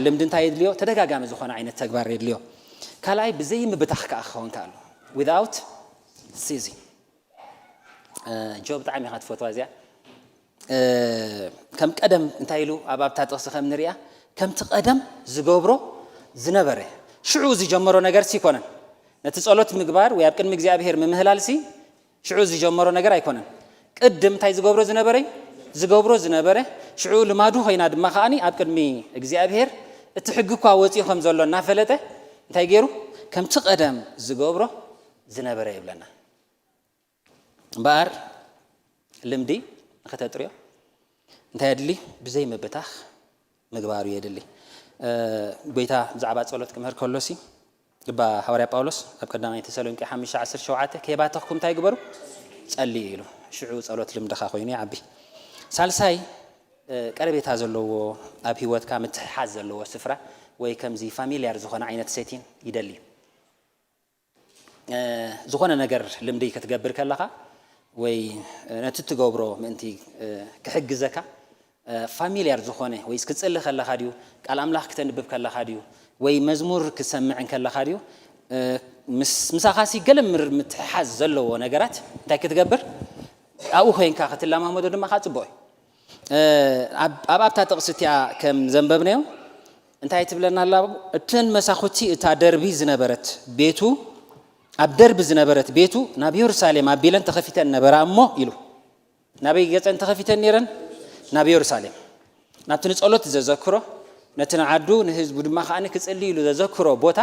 ልምዲ እንታይ የድልዮ? ተደጋጋሚ ዝኾነ ዓይነት ተግባር የድልዮ። ካልኣይ ብዘይምብታኽ ከዓ ክኸውን ከኣሎ፣ without ceasing። ጆብ ብጣዕሚ ኢኻ ትፈትዋ እዚኣ። ከም ቀደም እንታይ ኢሉ ኣብ ኣብታ ጥቕሲ ከም ንሪኣ፣ ከምቲ ቀደም ዝገብሮ ዝነበረ፣ ሽዑ ዝጀመሮ ነገርሲ ይኮነን። ነቲ ጸሎት ምግባር ወይ ኣብ ቅድሚ እግዚኣብሔር ምምህላልሲ ሽዑ ዝጀመሮ ነገር ኣይኮነን። ቅድም እንታይ ዝገብሮ ዝነበረ? ዝገብሮ ዝነበረ፣ ሽዑ ልማዱ ኮይና ድማ ከኣኒ ኣብ ቅድሚ እግዚኣብሔር እቲ ሕጊ እኳ ወፂኡ ከም ዘሎ እናፈለጠ እንታይ ገይሩ? ከምቲ ቀደም ዝገብሮ ዝነበረ ይብለና። እምበኣር ልምዲ ንኸተጥርዮ እንታይ የድሊ? ብዘይ ምብታኽ ምግባሩ የድሊ። ጎይታ ብዛዕባ ጸሎት ክምህር ከሎሲ እባ ሃዋርያ ጳውሎስ ኣብ ቀዳማይ ተሰሎንቄ ሓሙሽተ ዓሰርተ ሸውዓተ ከይባተኽኩም እንታይ ግበሩ? ጸልዩ ኢሉ። ሽዑ ጸሎት ልምድኻ ኮይኑ ይዓቢ። ሳልሳይ ቀረቤታ ዘለዎ ኣብ ህይወትካ ምትሕሓዝ ዘለዎ ስፍራ ወይ ከምዚ ፋሚልያር ዝኾነ ዓይነት ሴቲን ይደሊ። ዝኾነ ነገር ልምዲ ክትገብር ከለኻ ወይ ነቲ ትገብሮ ምእንቲ ክሕግዘካ ፋሚልያር ዝኾነ ወይ ክትጽሊ ከለኻ ድዩ ቃል ኣምላኽ ክተንብብ ከለኻ ድዩ ወይ መዝሙር ክሰምዕ ከለኻ ድዩ ምሳኻሲ ገለ ምትሕሓዝ ዘለዎ ነገራት እንታይ ክትገብር ኣብኡ ኮይንካ ክትለማመዶ ድማ ከዓ ፅቡቅ እዩ። ኣብ ኣብታ ጥቕሲ እቲኣ ከም ዘንበብናዮ እንታይ ትብለና ኣላ? እተን መሳኹቲ እታ ደርቢ ዝነበረት ቤቱ ኣብ ደርቢ ዝነበረት ቤቱ ናብ የሩሳሌም ኣቢለን ተኸፊተን ነበራ እሞ ኢሉ። ናበይ ገጸን ተኸፊተን ነይረን? ናብ የሩሳሌም። ናብቲ ንጸሎት ዘዘክሮ ነቲ ንዓዱ ንህዝቡ ድማ ከኣ ክጽሊ ኢሉ ዘዘክሮ ቦታ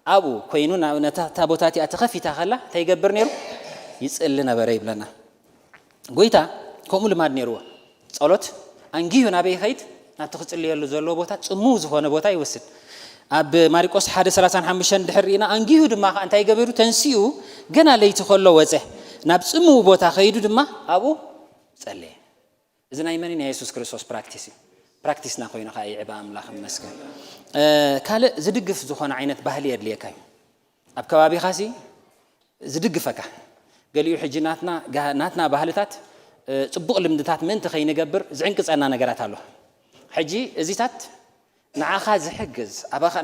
ኣብኡ ኮይኑ ነታ ቦታ እቲኣ ተኸፊታ ከላ እንታይ ይገብር ነይሩ? ይጽሊ ነበረ ይብለና። ጎይታ ከምኡ ልማድ ነይርዎ። ጸሎት ኣንጊሁ ናበይ ይኸይድ? ናብቲ ክጽልየሉ ዘለዎ ቦታ ጽምው ዝኾነ ቦታ ይወስድ። ኣብ ማርቆስ ሓደ ሰላሳን ሓሙሽተን ድሕር ርኢና ኣንጊሁ ድማ ከዓ እንታይ ገበሩ? ተንሲኡ ገና ለይቲ ከሎ ወፀ። ናብ ጽምው ቦታ ከይዱ ድማ ኣብኡ ጸለየ። እዚ ናይ መን ናይ የሱስ ክርስቶስ ፕራክቲስ እዩ። ፕራክቲስና ኮይኑ ከዓ ይዕባ ኣምላኽ ይመስገን። ካልእ ዝድግፍ ዝኾነ ዓይነት ባህሊ የድልየካ እዩ። ኣብ ከባቢኻሲ ዝድግፈካ ገሊኡ ሕጂ ናትና ናትና ባህልታት ፅቡቕ ልምድታት ምእንቲ ከይንገብር ዝዕንቅፀና ነገራት ኣሎ። ሕጂ እዚታት ንዓኻ ዝሕግዝ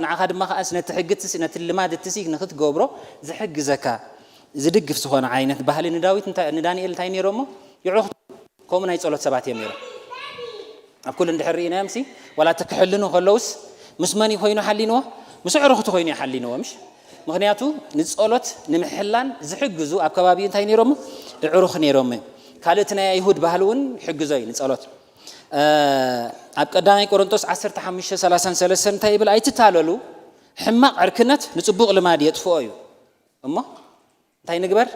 ንዓኻ ድማ ከዓስ ነቲ ሕግትሲ ነቲ ልማድ እትሲ ንክትገብሮ ዝሕግዘካ ዝድግፍ ዝኾነ ዓይነት ባህሊ ንዳዊት ንዳንኤል እንታይ ነይሮሞ ይዕሩኽቱ ከምኡ ናይ ጸሎት ሰባት እዮም ነይሮም። ኣብ ኩሉ እንድሕር ርኢናዮም ሲ ዋላ እቲ ክሕልኑ ከለውስ ምስ መን ኮይኑ ሓሊንዎ? ምስ ኣዕሩኽቱ ኮይኑ ይሓሊንዎ ምሽ? ምክንያቱ ንጸሎት ንምሕላን ዝሕግዙ ኣብ ከባቢኡ እንታይ ነይሮም? ኣዕሩኽ ነይሮም። ካልእ እቲ ናይ ኣይሁድ ባህሊ እውን ይሕግዞ እዩ ንጸሎት። ኣብ ቀዳማይ ቆሮንቶስ ዓሰርተ ሓሙሽተ ሰላሳን ሰለስተን እንታይ ይብል? ኣይትታለሉ፣ ሕማቕ ዕርክነት ንጽቡቕ ልማድ የጥፍኦ እዩ። እሞ እንታይ ንግበር?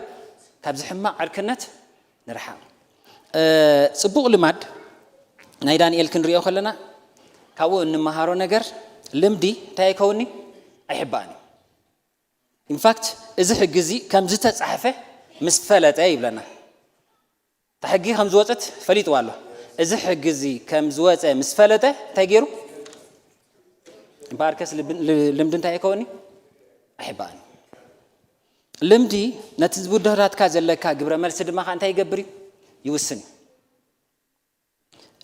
ካብዚ ሕማቕ ዕርክነት ንርሓቕ። ጽቡቕ ልማድ ናይ ዳንኤል ክንሪኦ ከለና ካብኡ እንመሃሮ ነገር ልምዲ እንታይ ኣይከውንኒ ኣይሕባእን እዩ። ኢንፋክት እዚ ሕጊ እዚ ከም ዝተጻሕፈ ምስ ፈለጠ ይብለና። እታ ሕጊ ከም ዝወፀት ፈሊጥዋ ኣሎ። እዚ ሕጊ እዚ ከም ዝወፀ ምስ ፈለጠ እንታይ ገይሩ? እምበኣርከስ ልምዲ እንታይ ኣይከውንኒ ኣይሕባእን። ልምዲ ነቲ ውድህታትካ ዘለካ ግብረ መልሲ ድማ ከዓ እንታይ ይገብር እዩ? ይውስን እዩ።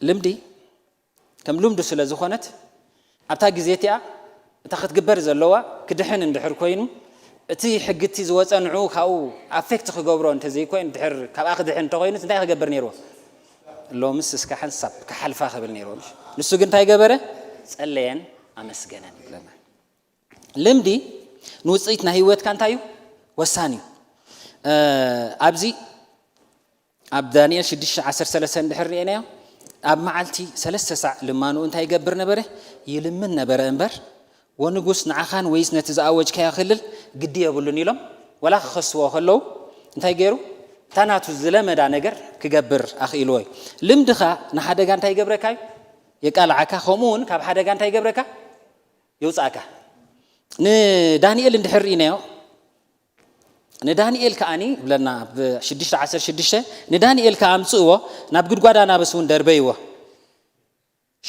ልምዲ ከም ልምዱ ስለ ዝኾነት ኣብታ ግዜ እቲኣ እታ ክትግበር ዘለዋ ክድሕን እንድሕር ኮይኑ እቲ ሕጊ እቲ ዝወፀ ንዕኡ ካብኡ ኣፌክት ክገብሮ እንተዘይኮይኑ ድሕር ካብኣ ክድሕን እንተኮይኑ እንታይ ክገብር ነይርዎ? ሎምስ እስካ ሓንሳብ ክሓልፋ ክብል ነይርዎ። ንሱ ግን እንታይ ገበረ? ጸለየን ኣመስገነን ይብለና። ልምዲ ንውፅኢት ናይ ህይወትካ እንታይ እዩ? ወሳኒ እዩ። ኣብዚ ኣብ ዳንኤል ሽዱሽተ ዓሰርተ ሰለስተ እንድሕር ርኤናዮ ኣብ መዓልቲ ሰለስተ ሳዕ ልማንኡ እንታይ ይገብር ነበረ? ይልምን ነበረ እምበር ወንጉስ ንዓኻን ወይስ ነቲ ዝኣወጅካዮ ክልል ግዲ የብሉን ኢሎም ወላ ክኸስዎ ከለዉ እንታይ ገይሩ? እታ ናቱ ዝለመዳ ነገር ክገብር ኣኽኢልዎ እዩ። ልምድኻ ንሓደጋ እንታይ ይገብረካ እዩ? የቃልዓካ። ከምኡ እውን ካብ ሓደጋ እንታይ ይገብረካ? የውፅኣካ። ንዳንኤል እንድሕር ርኢናዮ ንዳንኤል ከኣኒ ብለና ብ ሽዱሽተ ዓሰርተ ሽዱሽተ ንዳንኤል ከኣ ኣምፅእዎ ናብ ጉድጓድ ኣናብስ እውን ደርበይዎ።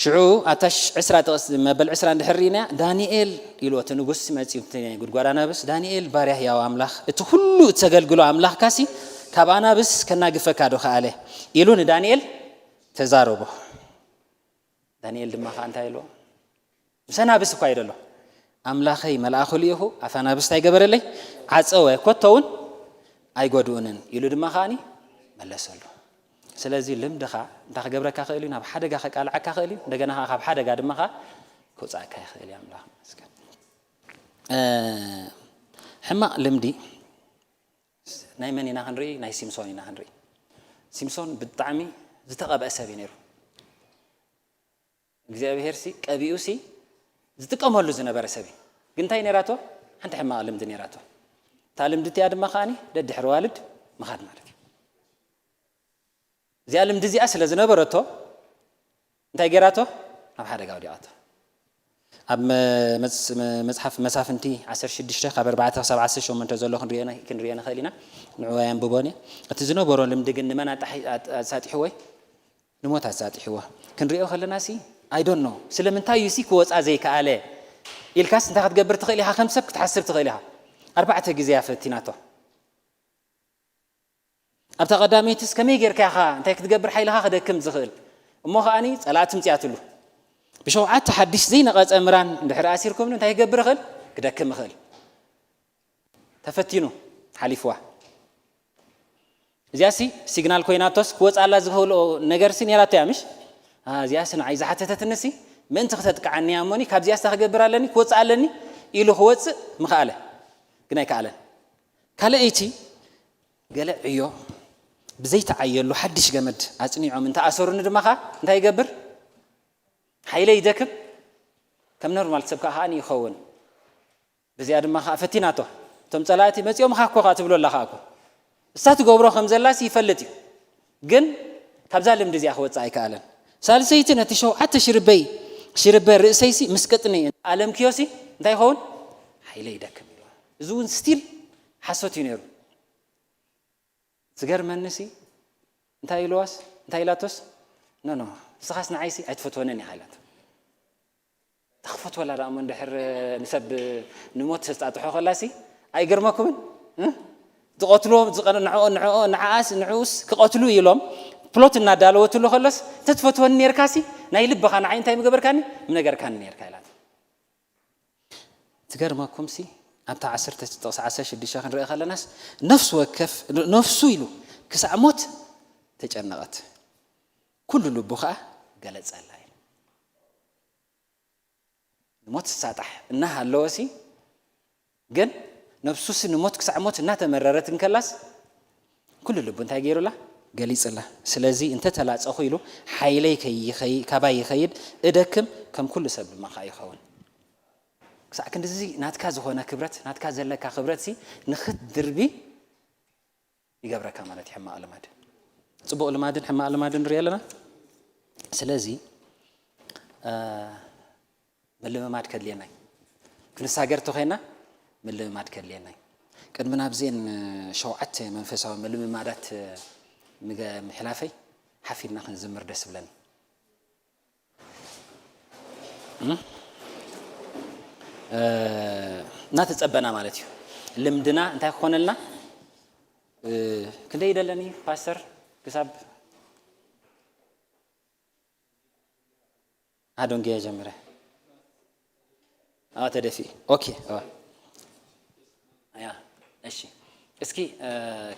ሽዑ ኣታ ሽ- ዕስራ ጥቕስ መበል ዕስራ እንድሕር ርኢና፣ ዳንኤል ኢሉ እቲ ንጉስ መጺኡ፣ እቲ ናይ ጉድጓድ ኣናብስ፣ "ዳንኤል ባርያ ህያው ኣምላኽ፣ እቲ ኩሉ እተገልግሎ ኣምላኽካሲ ካብ ኣናብስ ከናግፈካ ዶ ከኣለ?" ኢሉ ንዳንኤል ተዛረቦ። ዳንኤል ድማ ከኣ እንታይ ኢልዎ? ምስ ኣናብስ እኳ እዩ ደሎ። "ኣምላኸይ መልኣኹ ልኢኹ ኣፍ ኣናብስ እንታይ ገበረለይ? ዓጸወ፣ ኮቶ እውን ኣይጎድኡንን" ኢሉ ድማ ከኣኒ መለሰሉ። ስለዚ ልምድኻ እንታይ ክገብረካ ክእል እዩ? ናብ ሓደጋ ከቃልዓካ ክእል እዩ። እንደገና ከኣ ካብ ሓደጋ ድማ ከኣ ክውጻእካ ይኽእል እዩ። ኣምላኽ ይመስገን። እ፣ ሕማቕ ልምዲ ናይ መን ኢና ክንርኢ? ናይ ሲምሶን ኢና ክንርኢ። ሲምሶን ብጣዕሚ ዝተቐብአ ሰብ እዩ ነይሩ። እግዚኣብሄር ሲ ቀቢኡ ሲ ዝጥቀመሉ ዝነበረ ሰብ እዩ። ግን እንታይ ነይራቶ? ሓንቲ ሕማቕ ልምዲ ነይራቶ። እታ ልምዲ እቲኣ ድማ ከኣኒ ደድሕሪ ዋልድ ምኻድ ማለት እዩ። እዚኣ ልምዲ እዚኣ ስለ ዝነበረቶ እንታይ ገይራቶ? ኣብ ሓደጋ ወዲቓቶ። ኣብ መ- መጽ- መ- መጽሓፍ መሳፍንቲ ዓሰርተ ሽዱሽተ ካብ ኣርባዕተ ክሳብ ዓሰርተ ሸሞንተ ዘሎ ክንሪኦ ነ- ክንሪኦ ንኽእል ኢና። ንዕኡ ኣየንብቦን እየ። እቲ ዝነበሮ ልምዲ ግን ንመን ኣጣሒ- ኣጥ- ኣሳጢሕዎ? ንሞት ኣሳጢሕዎ። ክንሪኦ ከለና ሲ፣ "I don't know፣ ስለምንታይ እዩ ሲ ክወጻ ዘይከኣለ?" ኢልካስ እንታይ ክትገብር ትኽእል ኢኻ? ከም ሰብ ክትሓስብ ትኽእል ኢኻ። ኣርባዕተ ግዜ እያ ፈቲናቶ። ኣብታ ቀዳመይትስ ከመይ ጌርካ ኢኻ እንታይ ክትገብር ሓይልኻ ክደክም ዝኽእል? እሞ ከኣኒ ጸላእቲ ምጽኣትሉ። ብሸውዓተ ሓድሽ ዘይነቐጸ ምራን እንድሕር ኣሲርኩምኒ እንታይ ክገብር እኽእል? ክደክም እኽእል። ተፈቲኑ ሓሊፍዋ። እዚኣሲ ሲግናል ኮይናቶስ ክወጽኣላ ዝኽእልኦ ነገርሲ ነይራቶ እያ ምሽ? አ፣ እዚኣሲ ንዓይ ዝሓተተትንሲ ምእንቲ ክተጥቅዓኒ እያ እሞኒ ካብዚኣስ እንታይ ክገብር ኣለኒ? ክወጽእ ኣለኒ ኢሉ ክወጽእ ምኽኣለ። ግን ኣይከኣለን። ካልኣይቲ ገለ ዕዮ ብዘይተዓየሉ ሓድሽ ገመድ ኣጽኒዖም እንተኣሰሩኒ ድማ ኸኣ እንታይ ይገብር? ሓይለይ ይደክም። ከም ኖርማል ሰብ ከኣ ከኣ ይኸውን። በዚኣ ድማ ከኣ ፈቲናቶ። እቶም ጸላእቲ መጺኦም ኻኮ ከኣ ትብሎ ኣላ ከኣ እኮ። እሳ ትገብሮ ከም ዘላስ ይፈልጥ እዩ። ግን ካብዛ ልምዲ እዚኣ ክወጽእ ኣይከኣለን። ሳልሰይቲ ነቲ ሸውዓተ ሽርበይ ሽርበ ርእሰይሲ ምስ ቅጥኒ ኣለምክዮሲ እንታይ ይኸውን? ሓይለ ይደክም ኢልዋ። እዚ እውን ስቲል ሓሶት እዩ ነይሩ። ዝገርመንሲ እንታይ ኢልዋስ እንታይ ኢላቶስ፣ ኖ ኖ፣ ንስኻስ ንዓይሲ ኣይትፈትወንን ኢኻ ኢላቶ። ተኽፈትወላ ደኣ እሞ እንድሕር ንሰብ ንሞት ተስጣጥሖ ከላሲ ኣይገርመኩምን? እ? ዝቐትልዎም ዝቐነ ንዕኦ ንዕኦ ንዓኣስ ንዕኡስ ክቐትሉ ኢሎም ፕሎት እናዳለወትሉ ከሎስ፣ እንተትፈትወኒ ነርካሲ ናይ ልብኻ ንዓይ እንታይ ምገበርካኒ? ምነገርካኒ ነርካ ኢላቶ። ትገርመኩምሲ ኣብታ ዓሰርተ ጥቕሲ ዓሰርተ ሽዱሽተ ክንርኢ ከለናስ ነፍሲ ወከፍ ነፍሱ ኢሉ ክሳዕ ሞት ተጨነቐት፣ ኩሉ ልቡ ኸኣ ገለጸላ ኢሉ። ንሞት ዝሳጣሕ እናሃለወሲ ግን ነብሱሲ ንሞት ክሳዕ ሞት እናተመረረት እንከላስ ኩሉ ልቡ እንታይ ገይሩላ? ገሊጽላ። ስለዚ እንተ ተላጸኹ ኢሉ ሓይለይ ከይኸይ- ካባይ ይኸይድ፣ እደክም፣ ከም ኩሉ ሰብ ድማ ከኣ ይኸውን። ክሳዕ ክንድዚ ናትካ ዝኾነ ክብረት ናትካ ዘለካ ክብረት ሲ ንኽትድርቢ ይገብረካ ማለት እዩ። ሕማቕ ልማድ ጽቡቕ ልማድን ሕማቕ ልማድን ንርኢ ኣለና። ስለዚ ምልምማድ ከድልየና እዩ። ክንሳገር ተኾይና ምልምማድ ከድልየና እዩ። ቅድሚ ናብዚአን ሸውዓተ መንፈሳዊ ምልምማዳት ምገ- ምሕላፈይ ሓፊርና ክንዝምር ደስ ብለኒ። እናተጸበና ማለት እዩ። ልምድና እንታይ ክኾነልና? ክንደይ ይደለኒ ፓስተር ክሳብ ኣዶንጌ ጀምረ ኣዋ ተደፊ ኦኬ ኣዋ ያ እሺ እስኪ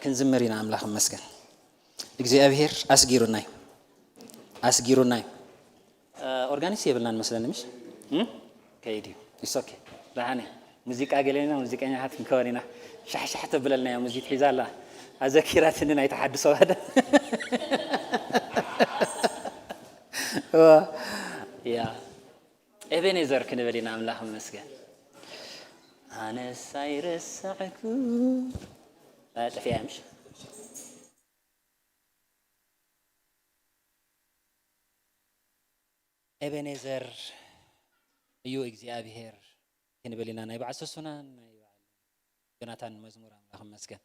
ክንዝምር ኢና ኣምላኽ መስገን እግዚኣብሔር ኣስጊሩናይ ኣስጊሩናይ ኦርጋኒስት የብልናን መስለኒ ምሽ ከይድ እዩ ኢስ ኦኬ ደሓነ ሙዚቃ ገሌና ሙዚቀኛታት ክንከወን ኢና ሻሕሻሕ ተብለልና እያ ሙዚት ሒዛ ኣላ ኣዘኪራትኒ ናይ ተሓድሶ ባደ ያ ኤቤኔዘር ክንብል ኢና ኣምላኽ መስገን ኣነስ ኣይረሳዕኩ ጠፊያ ምሽ ኤቤኔዘር እዩ እግዚኣብሔር ክንብል ኢና ናይ በዓል ሰሱናን ናይ በዓል ዮናታን መዝሙር ኣምላኽ መስገን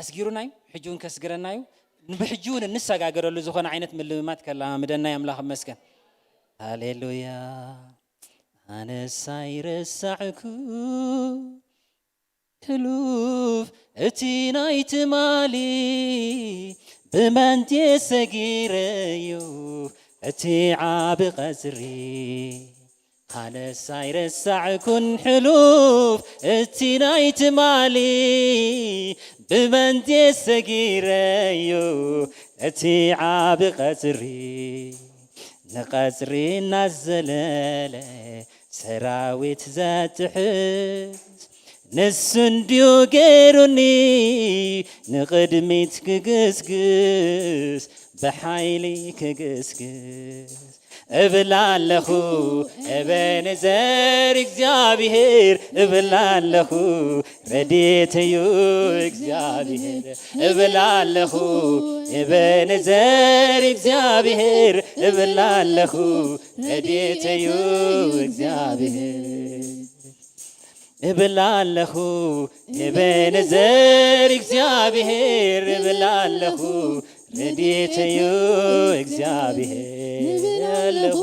ኣስጊሩና እዩ ሕጂ እውን ከስግረና እዩ ብሕጂ እውን እንሰጋገረሉ ዝኾነ ዓይነት ምልምማት ከለማምደና እዩ ኣምላኽ መስገን ሃሌሉያ። ኣነስ ኣይረሳዕኩ ሕሉፍ እቲ ናይ ትማሊ፣ ብመንቴ ሰጊረዩ እቲ ዓቢ ቐጽሪ። ኣነስ ኣይረሳዕኩን ሕሉፍ እቲ ናይ ትማሊ፣ ብመንቴ ሰጊረዩ እቲ ዓቢ ቐጽሪ። ንቐጽሪ እናዘለለ ሰራዊት ዘትሕዝ፣ ንሱ እንድዩ ገይሩኒ ንቕድሚት ክግስግስ፣ ብሓይሊ ክግስግስ። እብል ኣለኹ፣ ኤቤኔዘር እግዚኣብሔር፣ እብል ኣለኹ፣ ረድኤተዩ እግዚኣብሔር፣ እብል ኣለኹ፣ ኤቤኔዘር እግዚኣብሔር፣ እብል ኣለኹ፣ ረድኤተዩ እግዚኣብሔር። እብል ኣለኹ፣ ኤቤኔዘር እግዚኣብሔር፣ እብል ኣለኹ፣ ረድኤተዩ እግዚኣብሔር። እብል ኣለኹ፣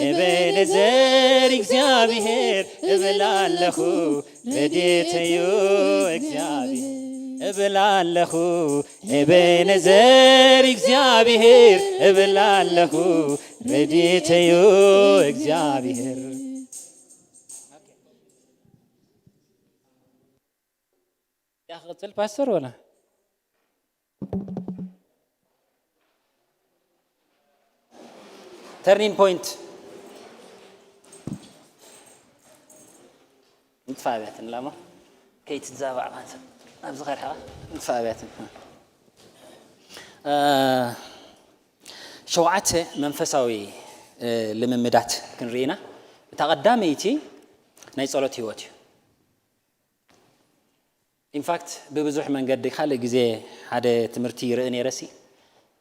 ኤቤኔዘር እግዚኣብሔር፣ እብል ኣለኹ፣ ረድኤተዩ እግዚኣብሔር። እብል ኣለኹ፣ ኤቤኔዘር እግዚኣብሔር፣ እብል ኣለኹ፣ ረድኤተዩ እግዚኣብሔር። ያ ክቕጽል ፓስተር ወላ? ተርኒንግ ፖይንት። ንጥፋ ኣብያትን ላሞ ከይትዛባዕ ማንሰ ኣብዚ ኸርሓ ንጥፋ ኣብያትን። እ፣ ሸውዓተ መንፈሳዊ፣ እ፣ ልምምዳት ክንርኢ ኢና። እታ ቀዳመይቲ ናይ ጸሎት ህይወት እዩ። ኢንፋክት ብብዙሕ መንገዲ ካልእ ግዜ ሓደ ትምህርቲ ይርኢ ነይረ ሲ፣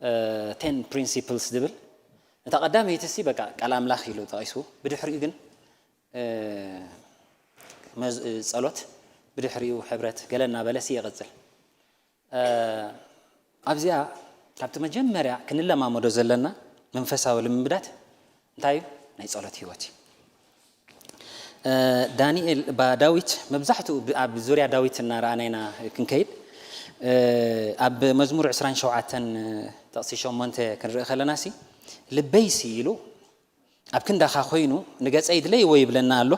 እ፣ ቴን ፕሪንሲፕልስ ዝብል። እታ ቀዳመይቲ ሲ በቃ ቃል ኣምላኽ ኢሉ ጠቒሱ። ብድሕሪኡ ግን፣ እ፣ መዝ-፣ እ፣ ጸሎት፣ ብድሕሪኡ ሕብረት ገለ እናበለ ሲ ይቕጽል። እ፣ ኣብዚኣ ካብቲ መጀመርያ ክንለማመዶ ዘለና መንፈሳዊ ልምምዳት እንታይ እዩ? ናይ ጸሎት ህይወት እዩ። እ፣ ዳንኤል፣ ባ-፣ ዳዊት መብዛሕትኡ ብ-፣ ኣብ ዙርያ ዳዊት እናረኣና ኢና ክንከይድ። እ፣ ኣብ መዝሙር ዕስራን ሸውዓተን ጥቕሲ ሸሞንተ ክንርኢ ከለና ሲ፣ ልበይ ሲ ኢሉ ኣብ ክንዳኻ ኮይኑ ንገጸይ ድለይዎ ይብለና ኣሎ።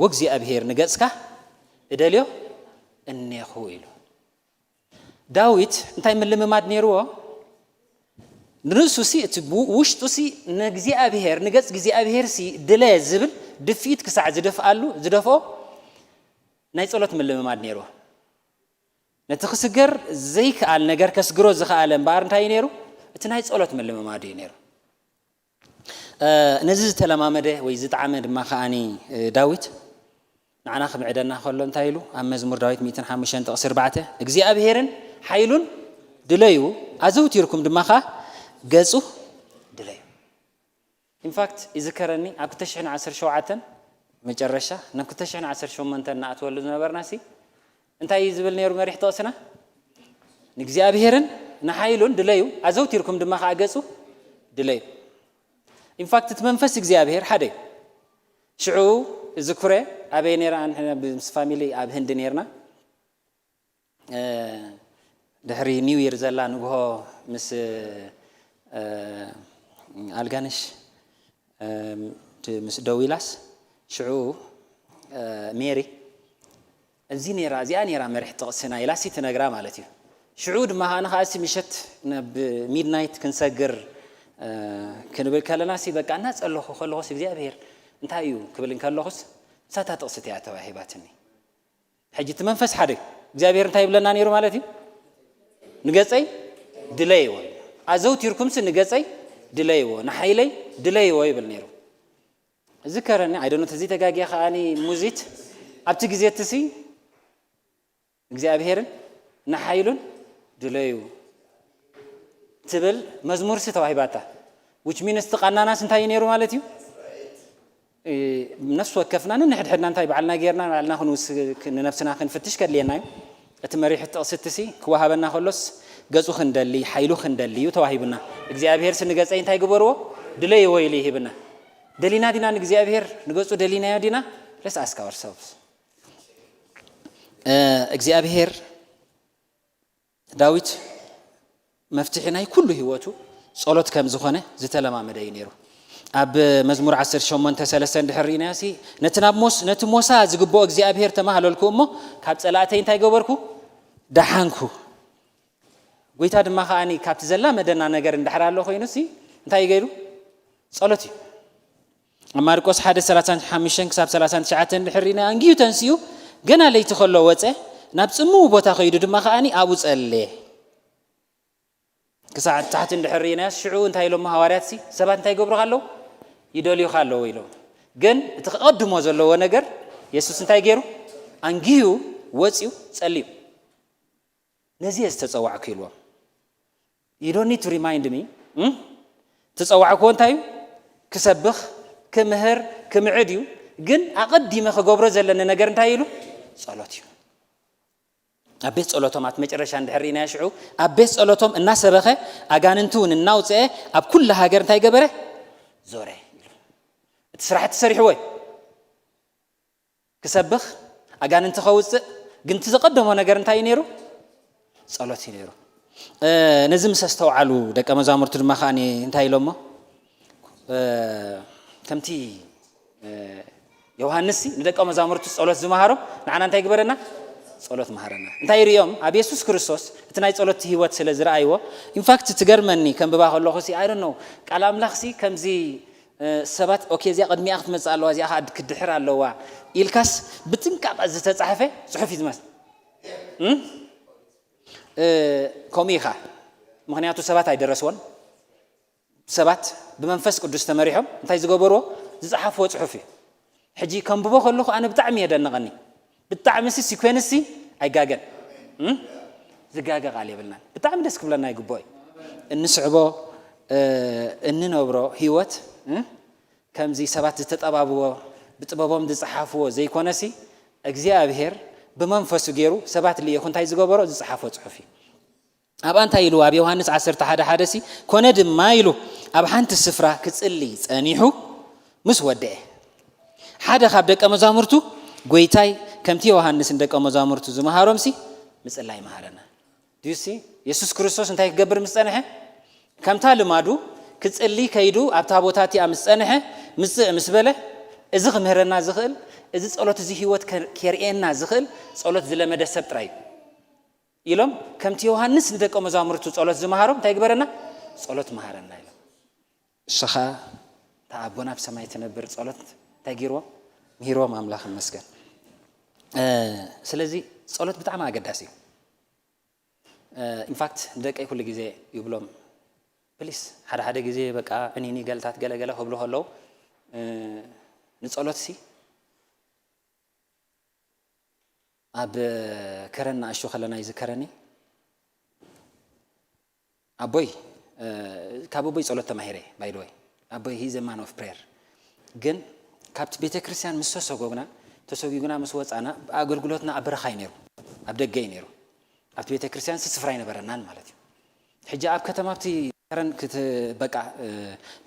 ወእግዚኣብሔር ንገጽካ እደልዮ እኔኹ ኢሉ። ዳዊት እንታይ ምልምማድ ነይርዎ? ንርእሱ ሲ፣ እቲ ቡ-፣ ውሽጡ ሲ ንእግዚኣብሔር፣ ንገጽ እግዚኣብሔር ሲ ድለ ዝብል ድፍኢት ክሳዕ ዝደፍኣሉ፣ ዝደፍኦ ናይ ጸሎት ምልምማድ ነይርዎ። ነቲ ክስገር ዘይከኣል ነገር ከስግሮ ዝኸኣለ እምበኣር እንታይ እዩ ነይሩ? እቲ ናይ ጸሎት ምልምማድ እዩ ነይሩ። እ፣ ነዚ ዝተለማመደ ወይ ዝጠዓመ ድማ ከኣኒ፣ እ፣ ዳዊት ንዓና ክምዕደና ከሎ እንታይ ኢሉ? ኣብ መዝሙር ዳዊት ሚእትን ሓሙሽተን ጥቕሲ ኣርባዕተ፣ "እግዚኣብሔርን ሓይሉን ድለዩ፣ ኣዘውቲርኩም ድማ ከኣ ገጹ ድለዩ." ኢንፋክት፣ ይዝከረኒ ኣብ ክልተ ሽሕን ዓሰርተ ሸውዓተን መጨረሻ ናብ ክልተ ሽሕን ዓሰርተ ሸሞንተን እናኣትወሉ ዝነበርና ሲ፣ እንታይ እዩ ዝብል ነይሩ መሪሕ ጥቕስና? "ንእግዚኣብሔርን ንሓይሉን ድለዩ፣ ኣዘውቲርኩም ድማ ከኣ ገጹ ድለዩ." ኢንፋክት፣ እቲ መንፈስ እግዚኣብሔር ሓደ እዩ። ሽዑ እዝክሮ፣ ኣበይ ነይራ? ኣንሕና ምስ ፋሚሊ ኣብ ህንዲ ነይርና። እ፣ ድሕሪ ኒው ይር ዘላ ንግሆ ምስ፣ እ፣ ኣልጋንሽ፣ እ፣ ምስ ደው ኢላስ፣ ሽዑ፣ እ፣ ሜሪ፣ እዚ ነይራ፣ እዚኣ ነይራ መሪሕ ጥቕስና ኢላሲ ትነግራ ማለት እዩ። ሽዑ ድማ ከኣ ንኸኣሲ ምሸት ናብ ሚድናይት ክንሰግር፣ እ፣ ክንብል ከለናሲ፣ በቃ እናጸለኹ ከለኹስ እግዚኣብሔር እንታይ እዩ ክብል እንከለኹስ፣ ንሳታ ጥቕሲ እቲኣ ተዋሂባትኒ። ሕጂ እቲ መንፈስ ሓደ እግዚኣብሔር እንታይ ይብለና ነይሩ ማለት እዩ? "ንገጸይ ድለይዎ፣ ኣዘውቲርኩምሲ ንገጸይ ድለይዎ፣ ንሓይለይ ድለይዎ" ይብል ነይሩ። እዝከረኒ፣ ኣይደኖ፣ ተዘይተጋግየ ከኣኒ ሙዚት ኣብቲ ግዜ እትሲ እግዚኣብሔርን ንሓይሉን ድለዩ ትብል መዝሙርሲ ተዋሂባታ። ዊች ሚንስ፣ እቲ ቃናናስ እንታይ እዩ ነይሩ ማለት እዩ? እ፣ ነፍሲ ወከፍና ንንሕድሕድና እንታይ ባዕልና ጌርና፣ ባዕልና ክንውስ-፣ ክ-፣ ንነፍስና ክንፍትሽ ከድልየና እዩ። እቲ መሪሕ ጥቕሲ እትሲ ክወሃበና ከሎስ፣ ገጹ ክንደሊ፣ ሓይሉ ክንደሊ እዩ ተዋሂቡና። እግዚኣብሔርሲ ንገጸይ እንታይ ግበርዎ? ድለይዎ ኢሉ ይሂብና። ደሊና ዲና ንእግዚኣብሔር ንገጹ ደሊናዮ ዲና? Let's ask ourselves። እግዚኣብሔር ዳዊት መፍትሒ ናይ ኩሉ ህይወቱ ጸሎት ከም ዝኾነ ዝተለማመደ እዩ ነይሩ። ኣብ መዝሙር ዓሰርተ ሸሞንተ ሰለስተ እንድሕር ርኢናዮ ሲ፣ ነቲ ናብ ሞስ-፣ ነቲ ሞሳ ዝግብኦ እግዚኣብሔር ተማህለልኩ እሞ ካብ ጸላእተይ እንታይ ገበርኩ? ደሓንኩ። ጎይታ ድማ ከኣኒ ካብቲ ዘላመደና ነገር እንድሕር ኣሎ ኮይኑ ሲ እንታይ ገይሩ? ጸሎት እዩ። ኣብ ማርቆስ ሓደ ሰላሳን ሓሙሽተን ክሳብ ሰላሳን ትሽዓተን እንድሕር ርኢና፣ ኣንጊሁ ተንሲኡ ገና ለይቲ ከሎ ወጸ፣ ናብ ጽምው ቦታ ከይዱ ድማ ከኣኒ ኣብኡ ጸለየ። ክሳዕ ታሕቲ እንድሕር ርኢናዮ፣ ሽዑ እንታይ ኢሎሞ ሃዋርያት ሲ ሰባት እንታይ ይገብሩኻ ኣለዉ? ይደልዩኻ ኣለዉ ኢሎም። ግን እቲ ክቐድሞ ዘለዎ ነገር የሱስ እንታይ ገይሩ? ኣንጊሁ ወጺኡ ጸልዩ። ነዚ እየ ዝተጸዋዕኩ ኢልዎም። You don't need to remind me። እም? ተጸዋዕክዎ እንታይ እዩ? ክሰብኽ፣ ክምህር፣ ክምዕድ እዩ። ግን ኣቐዲመ ክገብሮ ዘለኒ ነገር እንታይ ኢሉ? ጸሎት እዩ። ኣብ ቤት ጸሎቶም ኣት መጨረሻ እንድሕር ርኢናዮ ሽዑ ኣብ ቤት ጸሎቶም እናሰበኸ ኣጋንንቲ እውን እናውፅአ ኣብ ኩላ ሃገር እንታይ ገበረ? ዞረ። እቲ ስራሕ ተሰሪሕዎ እዩ። ክሰብኽ፣ ኣጋንንቲ ከውፅእ፣ ግን እቲ ዝቐደሞ ነገር እንታይ እዩ ነይሩ? ጸሎት እዩ ነይሩ። እ፣ ነዚ ምስ ኣስተውዓሉ ደቀ መዛሙርቱ ድማ ከኣ እንታይ ኢሎሞ? እ፣ ከምቲ፣ እ፣ ዮሃንስ ንደቀ መዛሙርቱ ጸሎት ዝመሃሮም ንዓና እንታይ ግበረና? ጸሎት መሃረና። እንታይ ርእዮም? ኣብ የሱስ ክርስቶስ እቲ ናይ ጸሎት ህይወት ስለ ዝረኣይዎ፣ ኢንፋክት ትገርመኒ ከንብባ ከለኹ ሲ፣ I don't know፣ ቃል ኣምላኽ ሲ ከምዚ እ፣ ሰባት፣ ኦኬ፣ እዚኣ ቅድሚኣ ክትመጽእ ኣለዋ፣ እዚኣ ኸኣ ክትድሕር ኣለዋ ኢልካስ ብጥንቃቐ ዝተጻሕፈ ጽሑፍ እዩ ዝመስል። እም? እ፣ ከምኡ ኢኻ። ምኽንያቱ ሰባት ኣይደረስዎን። ሰባት ብመንፈስ ቅዱስ ተመሪሖም እንታይ ዝገበርዎ? ዝጸሓፍዎ ጽሑፍ እዩ። ሕጂ ከንብቦ ከለኹ ኣነ ብጣዕሚ የደንቐኒ። ብጣዕሚ ሲ ሲኮንስ ሲ ኣይጋገን። እም? ዝጋገ ቃል የብልናን። ብጣዕሚ ደስ ክብለና ይግብኦ እዩ። እንስዕቦ፣ እ፣ እንነብሮ ህይወት፣ እ፣ ከምዚ ሰባት ዝተጠባብዎ፣ ብጥበቦም ዝጸሓፍዎ ዘይኮነሲ፣ እግዚኣብሔር ብመንፈሱ ገይሩ ሰባት ልኢኹ እንታይ ዝገበሮ? ዝጸሓፎ ጽሑፍ እዩ። ኣብኣ እንታይ ኢሉ? ኣብ ዮሃንስ ዓሰርተ ሓደ ሓደ ሲ፣ ኮነ ድማ ኢሉ፣ ኣብ ሓንቲ ስፍራ ክጽሊ ጸኒሑ ምስ ወደአ፣ ሓደ ካብ ደቀ መዛሙርቱ፣ ጎይታይ፣ ከምቲ ዮሃንስ ንደቀ መዛሙርቱ ዝመሃሮም ሲ፣ ምጽላይ መሃረና። Do you see? የሱስ ክርስቶስ እንታይ ክገብር ምስ ጸንሐ? ከምታ ልማዱ ክጽሊ ከይዱ ኣብታ ቦታ እቲኣ ምስ ጸንሐ፣ ምጽእ ምስ በለ፣ እዚ ክምህረና ዝኽእል፣ እዚ ጸሎት እዚ ህይወት ከ-፣ ከርእየና ዝኽእል ጸሎት ዝለመደ ሰብ ጥራይ እዩ ኢሎም፣ ከምቲ ዮሃንስ ንደቀ መዛሙርቱ ጸሎት ዝመሃሮም እንታይ ግበረና? ጸሎት መሃረና ኢሎም። እሱ ኸኣ እታ ኣቦና ኣብ ሰማይ ትነብር ጸሎት እንታይ ገይርዎም? ምሂርዎም። ኣምላኽ ይመስገን። እ፣ ስለዚ ጸሎት ብጣዕሚ ኣገዳሲ እዩ። እ፣ ኢንፋክት ንደቀይ ኩሉ ግዜ ይብሎም፣ ፕሊስ፣ ሓደ ሓደ ግዜ በቃ ዕኒኒ ገልታት ገለ ገለ ክብሉ ከለዉ፣ እ፣ ንጸሎት ሲ ኣብ ከረን ንኣሽቱ ከለና ይዝከረኒ። ኣቦይ፣ እ፣ ካብ ኣቦይ ጸሎት ተማሂረ፣ ባይ ዘ ወይ። ኣቦይ፣ he is a man of prayer። ግን ካብቲ ቤተ ክርስቲያን ምስ ተሰጎግና፣ ተሰጒግና ምስ ወጻና፣ ኣገልግሎትና ኣብ በረኻ እዩ ነይሩ፣ ኣብ ደገ እዩ ነይሩ። ኣብቲ ቤተ ክርስቲያን ሲ ስፍራ ኣይነበረናን ማለት እዩ። ሕጂ ኣብ ከተማ ኣብቲ ከረን ክት-፣ በቃ፣ እ፣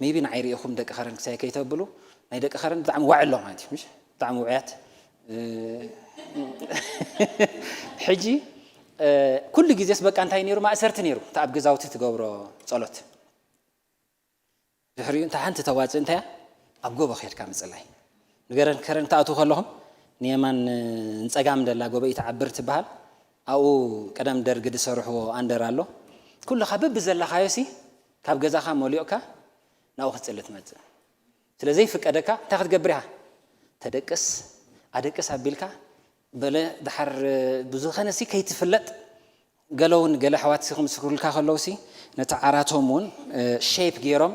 ሜቢ ንዓይ ርኢኹም ደቂ ከረን ክሳይ ከይተብሉ፣ ናይ ደቂ ከረን ብጣዕሚ ዋዕ ኣሎ ማለት እዩ፣ ምሽ? ብጣዕሚ ውዑያት። እ፣ ሕጂ፣ እ፣ ኩሉ ግዜስ በቃ እንታይ ነይሩ? ማእሰርቲ ነይሩ፣ እቲ ኣብ ገዛውቲ ትገብሮ ጸሎት። ድሕሪኡ እንተ ሓንቲ ተዋጽእ እንታይ እያ? ኣብ ጎቦ ኬድካ ምጽላይ። ንገረን ከረን ትኣትዉ ከለኹም ንየማን ንጸጋም ደላ ጎቦ ኢትዓብር ትበሃል። ኣብኡ ቀደም ደርጊ ዝሰርሕዎ ኣንደር ኣሎ። ኩልኻ በብዘለኻዮ ሲ ካብ ገዛኻ መሊኦካ ናብኡ ክትጽሊ ትመጽእ። ስለ ዘይፍቀደካ እንታይ ክትገብር ኢኻ? ተደቅስ፣ ኣደቅስ ኣቢልካ በለ ድሓር ብዝኸነ ሲ ከይትፍለጥ ገለ እውን ገለ ኣሕዋት ሲ ክምስክሩልካ ከለዉ ሲ ነቲ ዓራቶም እውን እ፣ ሼፕ ገይሮም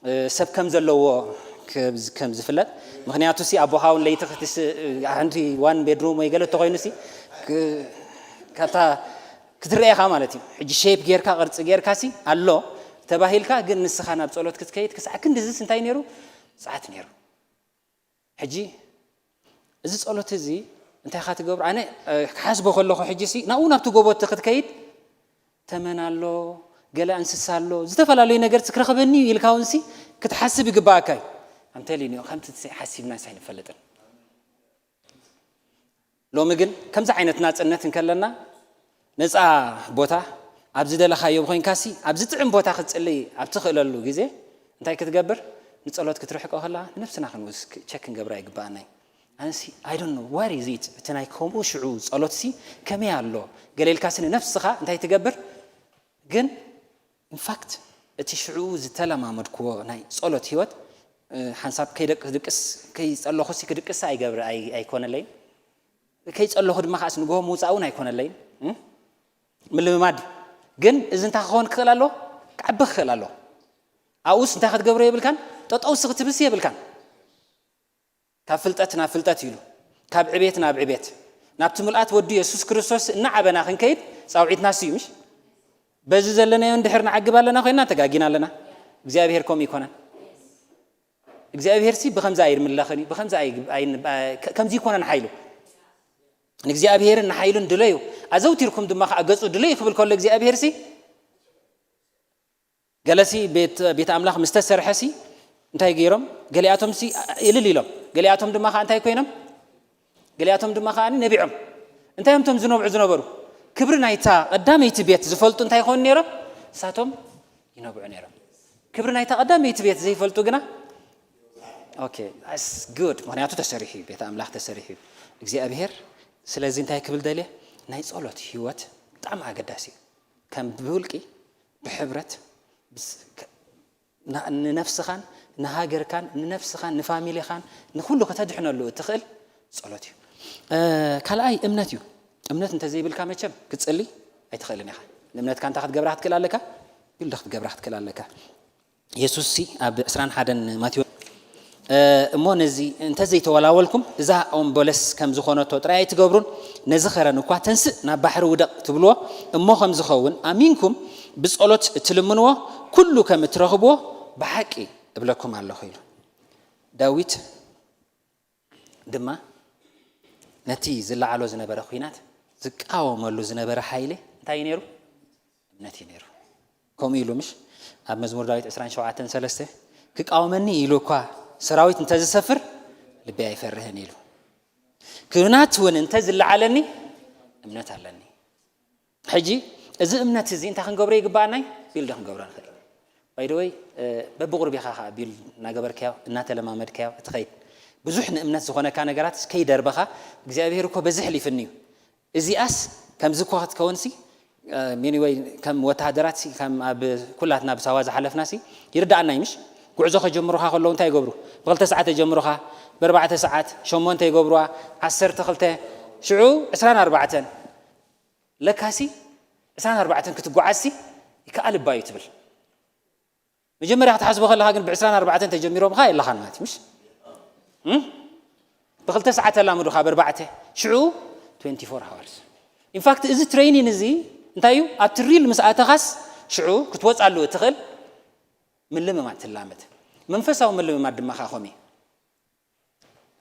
እ፣ ሰብ ከም ዘለዎ ከብ-፣ ከም ዝፍለጥ። ምኽንያቱ ሲ ኣቦኻ እውን ለይቲ ክትስ-፣ ሓንቲ ዋን ቤድሩም ወይ ገለ እንተኾይኑ ሲ ክ-፣ ካብታ ክትረኤኻ ማለት እዩ። ሕጂ ሼፕ ጌርካ ቅርጺ ጌርካ ሲ ኣሎ ተባሂልካ፣ ግን ንስኻ ናብ ጸሎት ክትከይድ ክሳዕ ክንድዝስ እንታይ ነይሩ? ጸዓት ነይሩ። ሕጂ እዚ ጸሎት እዚ እንታይ ኢኻ ትገብሮ? ኣነ እ፣ ክሓስቦ ከለኹ ሕጂ ሲ ናብኡ ናብቲ ጎቦ እቲ ክትከይድ ተመን ኣሎ፣ ገለ እንስሳ ኣሎ፣ ዝተፈላለዩ ነገር ሲ ክረኽበኒ እዩ ኢልካ እውን ሲ ክትሓስብ ይግባኣካ እዩ። I'm telling you፣ ከምቲ ሓሲብና ኣይንፈልጥን። ሎሚ ግን ከምዚ ዓይነት ናጽነት እንከለና፣ ነጻ ቦታ ኣብ ዝደለኻዮ ኮይንካሲ ኣብ ዝጥዕም ቦታ ክትጽሊ ኣብ ትኽእለሉ ግዜ እንታይ ክትገብር? ንጸሎት ክትርሕቆ ከላ ንነብስና ክንውስ ቸክ ክንገብራ ይግባኣና እዩ። ኣነሲ I don't know what is it፣ እቲ ናይ ከምኡ ሽዑ ጸሎትሲ ከመይ ኣሎ ገለ ኢልካሲ ንነፍስኻ እንታይ ትገብር? ግን ኢንፋክት እቲ ሽዑ ዝተለማመድክዎ ናይ ጸሎት ህይወት ሓንሳብ ከይደቅስ ከይጸለኹሲ ክድቅስ ኣይገብር ኣይኮነለይን። ከይጸለኹ ድማ ከዓስ ንግሆ ምውጻእ እውን ኣይኮነለይን። ምልምማድ ግን እዚ እንታይ ክኸውን ክኽእል ኣለዎ? ክዓቢ ክኽእል ኣለዎ። ኣብኡስ እንታይ ክትገብሮ የብልካን? ጠጠውሲ ክትብልሲ የብልካን። ካብ ፍልጠት ናብ ፍልጠት ኢሉ፣ ካብ ዕቤት ናብ ዕቤት፣ ናብቲ ምልኣት ወዱ የሱስ ክርስቶስ እናዓበና ክንከይድ ጻውዒትና ስዩ ምሽ? በዚ ዘለናዮ እንድሕር ንዓግብ ኣለና ኮይና ተጋጊና ኣለና። እግዚኣብሔር ከምኡ ይኮነን። እግዚኣብሔር ሲ ብኸምዚ ኣይምለኽን እዩ፣ ብኸምዚ ኣይ- ኣይ- ከምዚ ይኮነን ሓይሉ። ንእግዚኣብሔርን ንሓይሉን ድለዩ፣ ኣዘውቲርኩም ድማ ከዓ ገጹ ድለዩ ክብል ከሎ እግዚኣብሔር ሲ ገለሲ ቤት ኣምላኽ ምስ ተሰርሐሲ እንታይ ገይሮም? ገሊኣቶምሲ እልል ኢሎም፣ ገሊኣቶም ድማ ከዓ እንታይ ኮይኖም? ገሊኣቶም ድማ ከዓ ነቢዖም። እንታይ እዮም እቶም ዝነብዑ ዝነበሩ? ክብሪ ናይታ ቀዳመይቲ ቤት ዝፈልጡ እንታይ ይኾኑ ነይሮም? ንሳቶም ይነብዑ ነይሮም። ክብሪ ናይታ ቀዳመይቲ ቤት ዘይፈልጡ ግና okay that's good፣ ምክንያቱ ተሰሪሑ እዩ፣ ቤት ኣምላኽ ተሰሪሑ እዩ እግዚኣብሔር። ስለዚ እንታይ ክብል ደልየ? ናይ ጸሎት ህይወት ብጣዕሚ ኣገዳሲ እዩ። ከም ብውልቂ ብሕብረት ንነፍስኻን ንሃገርካን ንነፍስኻን ንፋሚሊኻን ንኩሉ ከተድሕነሉ እትኽእል ጸሎት እዩ። ካልኣይ እምነት እዩ። እምነት እንተዘይብልካ መቸም ክትጽሊ ኣይትኽእልን ኢኻ። ንእምነትካ እንታይ ክትገብራ ክትክእል ኣለካ? ቢልድ ክትገብራ ክትክእል ኣለካ። የሱስ ሲ ኣብ ዕስራን ሓደን ማቴዎስ እሞ ነዚ እንተዘይተወላወልኩም እዛ ኦም በለስ ከም ዝኾነቶ ጥራይ ኣይትገብሩን፣ ነዚ ኸረን እኳ ተንስእ ናብ ባሕሪ ውደቕ ትብልዎ እሞ ከም ዝኸውን ኣሚንኩም ብጸሎት እትልምንዎ ኩሉ ከም እትረኽብዎ ብሓቂ እብለኩም ኣለኹ ኢሉ። ዳዊት ድማ ነቲ ዝለዓሎ ዝነበረ ኲናት ዝቃወመሉ ዝነበረ ሓይሊ እንታይ እዩ ነይሩ? እምነት እዩ ነይሩ። ከምኡ ኢሉ ምሽ ኣብ መዝሙር ዳዊት ዕስራን ሸውዓተን ሰለስተ ክቃወመኒ ኢሉ እኳ ሰራዊት እንተዝሰፍር ልበይ ኣይፈርህን ኢሉ። ኲናት እውን እንተዝለዓለኒ እምነት ኣለኒ። ሕጂ እዚ እምነት እዚ እንታይ ክንገብሮ ይግባኣናይ? ቢልድ ክንገብሮ ንኽእል። ባይደወይ በብቑርቢኻ ከዓ ቢልድ እናገበርካዮ እናተለማመድካዮ እትኸይድ ብዙሕ ንእምነት ዝኾነካ ነገራት ከይደርበኻ እግዚኣብሔር እኮ በዚ ሕሊፍኒ እዩ። እዚኣስ ከምዚ እኳ ክትከውንሲ ሚኒወይ ከም ወተሃደራት ከም ኣብ ኩላትና ብሳዋ ዝሓለፍናሲ ይርዳኣና እዩ ምሽ? ጉዕዞ ከጀምሩኻ ከለዉ እንታይ ይገብሩ? ብክልተ ሰዓት የጀምሩኻ፣ ብኣርባዕተ ሰዓት ሸሞንተ ይገብሩዋ፣ ዓሰርተ ክልተ ሽዑ ዕስራን ኣርባዕተን ለካሲ ዕስራን ኣርባዕተን ክትጓዓዝሲ ይከኣል እባ እዩ ትብል። መጀመርያ ክትሓስቦ ከለኻ ግን ብዕስራን ኣርባዕተን ተጀሚሮምኻ የለኻን ማለት እዩ ምሽ? ብክልተ ሰዓት ኣላምዱኻ ብኣርባዕተ ሽዑ ትዌንቲ ፎር ሃወርስ። ኢንፋክት እዚ ትሬኒን እዚ እንታይ እዩ ኣብቲ ሪል ምስ ኣተኻስ ሽዑ ክትወፃሉ እትኽእል ምልምማድ ትላመድ። መንፈሳዊ ምልምማድ ድማ ከዓ ከምኡ እዩ።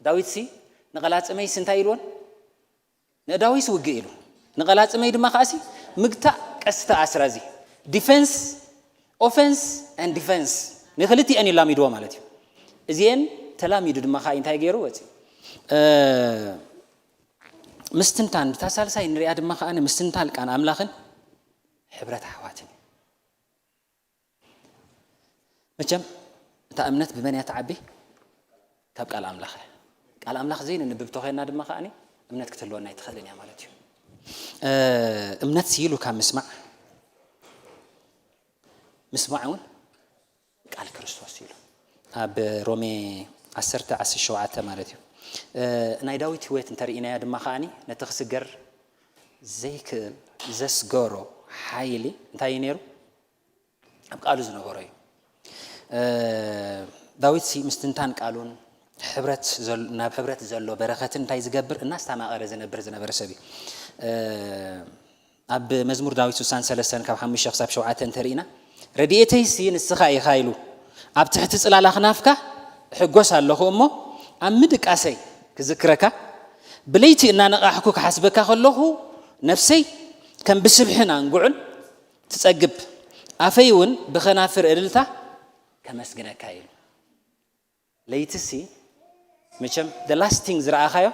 ዳዊትሲ ንቐላጽመይስ እንታይ ኢልዎን? ንእዳወይስ ውግእ ኢሉ ንቐላጽመይ ድማ ከዓሲ ምግታእ ቀስተ ኣስራዚ ዲፌንስ ኦፌንስ ን ዲፌንስ ንክልቲአን ይላሚድዎ ማለት እዩ። እዚአን ተላሚዱ ድማ ከዓ እንታይ ገይሩ ወፂ ምስትንታን ብታ ሳልሳይ ንሪኣ ድማ ከዓ ምስትንታን ቃል ኣምላኽን ሕብረት ኣሕዋትን እዩ። መቸም እታ እምነት ብመን እያ ትዓቢ? ካብ ቃል ኣምላኽ እያ። ቃል ኣምላኽ ዘይንንብብ ተኾይና ድማ ከዓኒ እምነት ክትህልወና ኣይትኽእልን እያ ማለት እዩ። እምነት ስይሉ ካብ ምስማዕ ምስማዕ እውን ቃል ክርስቶስ ኢሉ ኣብ ሮሜ ዓሰርተ ዓሰርተ ሸውዓተ ማለት እዩ። ናይ ዳዊት ህይወት እንተርኢናያ ድማ ከዓኒ ነቲ ክስገር ዘይክእል ዘስገሮ ሓይሊ እንታይ እዩ ነይሩ? ኣብ ቃሉ ዝነበሮ እዩ። ዳዊት ሲ ምስትንታን ቃሉን ናብ ሕብረት ዘሎ በረኸትን እንታይ ዝገብር እናስተማቐረ ዝነብር ዝነበረ ሰብ እዩ። ኣብ መዝሙር ዳዊት ስሳን ሰለስተን ካብ ሓሙሽተ ክሳብ ሸውዓተ እንተርኢና ረድኤተይሲ ንስኻ ኢኻ ኢሉ ኣብ ትሕቲ ጽላላ ክናፍካ እሕጎስ ኣለኹ እሞ ኣብ ምድቃሰይ ክዝክረካ ብለይቲ እናነቓሕኩ ክሓስበካ ከለኹ ነፍሰይ ከም ብስብሕን ኣንጉዕን ትጸግብ ኣፈይ እውን ብኸናፍር እልልታ ከመስግነካ ኢሉ። ለይትሲ መቸም the last thing ዝረኣኻዮ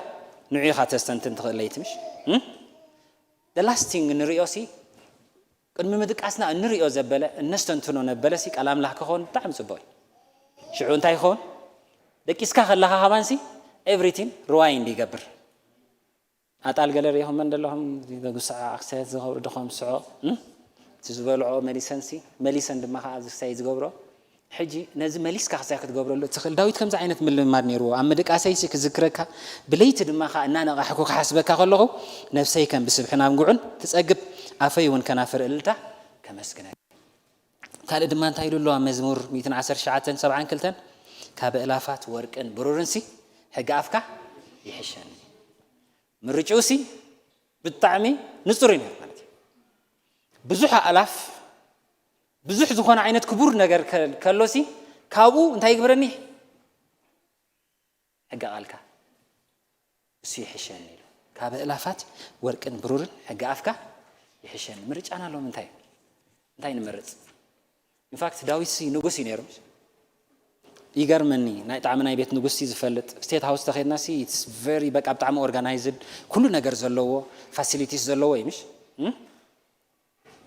ንዑ ኢኻ ተስተንትን ትኽእል ለይቲ ምሽ the last thing ንሪኦ ሲ ቅድሚ ምድቃስና እንሪኦ ዘበለ እነስተንትኖ ነበለ ሲ ቃል ኣምላኽ ክኸውን ብጣዕሚ ፅቡቅ እዩ። ሽዑ እንታይ ይኸውን? ደቂስካ ከለኻ ከማን ሲ everything rewind ይገብር። ኣጣል ገለ ርኢኹም መን ዘለኹም? ጉሳዕ ኣክሳየት ዝገብሩ ድኾም ስዖ እቲ ዝበልዖ መሊሰን ሲ መሊሰን ድማ ከዓ ዝክሳይ ዝገብሮ ሕጂ ነዚ መሊስካ ክሳይ ክትገብረሉ ትኽእል። ዳዊት ከምዚ ዓይነት ምልማድ ነይርዎ። ኣብ ምድቃሰይሲ ክዝክረካ፣ ብለይቲ ድማ ከዓ እናነቓሕኩ ክሓስበካ ከለኹ፣ ነፍሰይ ከም ብስብሕን ኣንጉዑን ትጸግብ፣ ኣፈይ እውን ከናፍር እልልታ ከመስግነካ። ካልእ ድማ እንታይ ኢሉ ኣሎ ኣብ መዝሙር ሚእትን ዓሰርተ ትሽዓተን ሰብዓን ክልተን? ካብ እላፋት ወርቅን ብሩርንሲ ሕጊ ኣፍካ ይሕሸኒ። ምርጭኡ ሲ ብጣዕሚ ንጹር እዩ ነይሩ ማለት እዩ። ብዙሕ ኣእላፍ ብዙሕ ዝኾነ ዓይነት ክቡር ነገር ከ- ከሎ ሲ ካብኡ እንታይ ይግብረኒ? ሕጊ ቃልካ እሱ ይሕሸኒ ኢሉ። ካብ እላፋት ወርቅን ብሩርን ሕጊ ኣፍካ ይሕሸኒ። ምርጫና ሎም እንታይ እዩ? እንታይ ንመርጽ? ኢንፋክት ዳዊት ሲ ንጉስ እዩ ነይሩ። ይገርመኒ ናይ ጣዕሚ ናይ ቤት ንጉስ ሲ ዝፈልጥ ስቴት ሃውስ ተኸድና ሲ it's very በቃ ብጣዕሚ organized ኩሉ ነገር ዘለዎ facilities ዘለዎ እዩ ምሽ እም?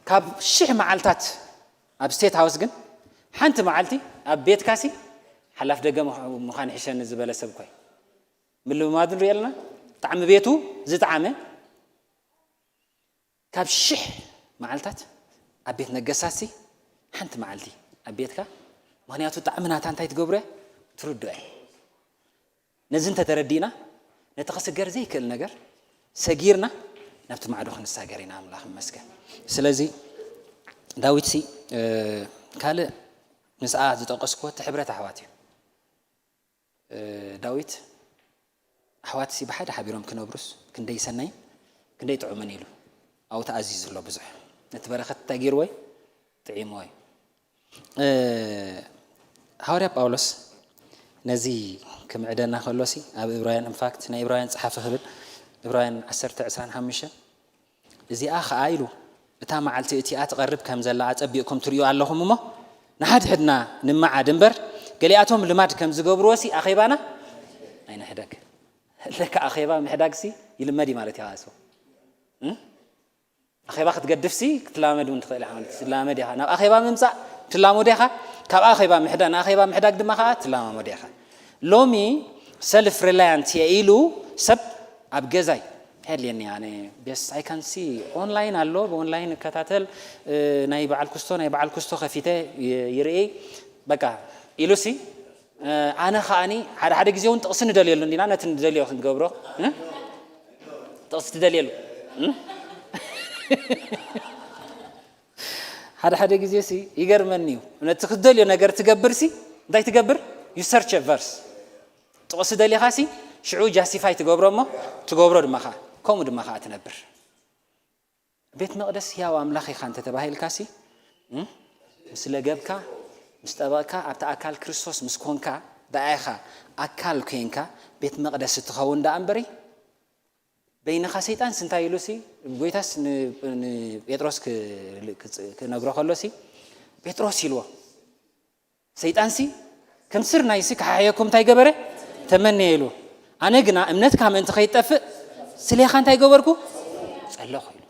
ካብ ሽሕ መዓልታት ኣብ ስቴት ሃውስ ግን ሓንቲ መዓልቲ ኣብ ቤትካ ሲ ሓላፍ ደገ ምዃ- ምዃን ይሕሸኒ ዝበለ ሰብ እኮ እዩ። ምልምማዱ ንሪኦ ኣለና። ጣዕሚ ቤቱ ዝጠዓመ ካብ ሽሕ መዓልታት ኣብ ቤት ነገሳሲ ሓንቲ መዓልቲ ኣብ ቤትካ ምክንያቱ ጣዕሚ ናታ እንታይ ትገብሮ እያ ትርድኦ እያ። ነዚ እንተተረዲእና ነቲ ክስገር ዘይክእል ነገር ሰጊርና ናብቲ ማዕዶ ክንሳገር ኢና። ኣምላኽ ይመስገን። ስለዚ ዳዊት ሲ ካልእ ምስኣ ዝጠቀስኩዎ እቲ ሕብረት ኣሕዋት እዩ። ዳዊት ኣሕዋትሲ ብሓደ ሓቢሮም ክነብሩስ ክንደይ ሰናይን ክንደይ ጥዑምን ኢሉ ኣብኡ ተኣዚዙ ኣሎ ብዙሕ። ነቲ በረኸት እንታይ ገይርዎ እዩ? ጥዒምዎ እዩ። ሃዋርያ ጳውሎስ ነዚ ክምዕደና ከሎሲ ኣብ እብራውያን ኢንፋክት ናይ እብራውያን ጸሓፊ ክብል እብራውያን ዓሰርተ ዕስራን ሓሙሽተን እዚኣ ኸኣ ኢሉ እታ መዓልቲ እቲኣ ትቐርብ ከም ዘላ ኣጸቢቕኩም ትርእዩ ኣለኹም እሞ ንሓድሕድና ንመዓድ እምበር ገሊኣቶም ልማድ ከም ዝገብርዎ ሲ ኣኼባና ኣይንሕደግ። ለካ ኣኼባ ምሕዳግ ሲ ይልመድ እዩ ማለት እዩ። ኣኸባ ክትገድፍ ሲ ክትላመድ እውን ትኽእል ኢኻ ማለት ትላመድ ኢኻ ናብ ኣኼባ ምምፃእ ትላመዶ ኢኻ። ካብ ኣኼባ ምሕዳግ ንኣኼባ ምሕዳግ ድማ ከዓ ትላማመዶ ኢኻ። ሎሚ ሰልፍ ሪላያንት እየ ኢሉ ሰብ ኣብ ገዛይ ሄድየኒ ኣነ ቤስ ኣይካንሲ ኦንላይን ኣሎ ብኦንላይን እከታተል ናይ በዓል ኩስቶ ናይ በዓል ኩስቶ ከፊተ ይርእይ በቃ ኢሉሲ ኣነ ከዓኒ ሓደ ሓደ ግዜ እውን ጥቕሲ ንደልየሉ እንዲና ነቲ ንደልዮ ክንገብሮ ጥቕሲ ትደልየሉ ሓደ ሓደ ግዜ ሲ ይገርመኒ እዩ ነቲ ክትደልዮ ነገር ትገብር ሲ እንታይ ትገብር you search a verse ጥቕሲ ደሊኻ ሲ ሽዑ justify ትገብሮ እሞ ትገብሮ ድማ ኸዓ ከምኡ ድማ ኸዓ ትነብር ቤት መቕደስ ህያው ኣምላኽ ኢኻ እንተተባሂልካ ሲ ምስ ለገብካ ምስ ጠበቕካ ኣብቲ ኣካል ክርስቶስ ምስ ኮንካ ደኣ ኢኻ ኣካል ኮንካ ቤት መቕደስ እትኸውን ደኣ እምበሪ በይንኻ ሰይጣንስ እንታይ ኢሉ ሲ ጎይታስ ንጴጥሮስ ክነግሮ ከሎ ሲ ጴጥሮስ ኢልዎ ሰይጣንሲ ከም ስር ናይሲ ክሓሕየኩም እንታይ ገበረ ተመነየ ኢሉ ኣነ ግና እምነትካ ምእንቲ ከይጠፍእ ስሌኻ እንታይ ገበርኩ ጸለኹ ኢሉ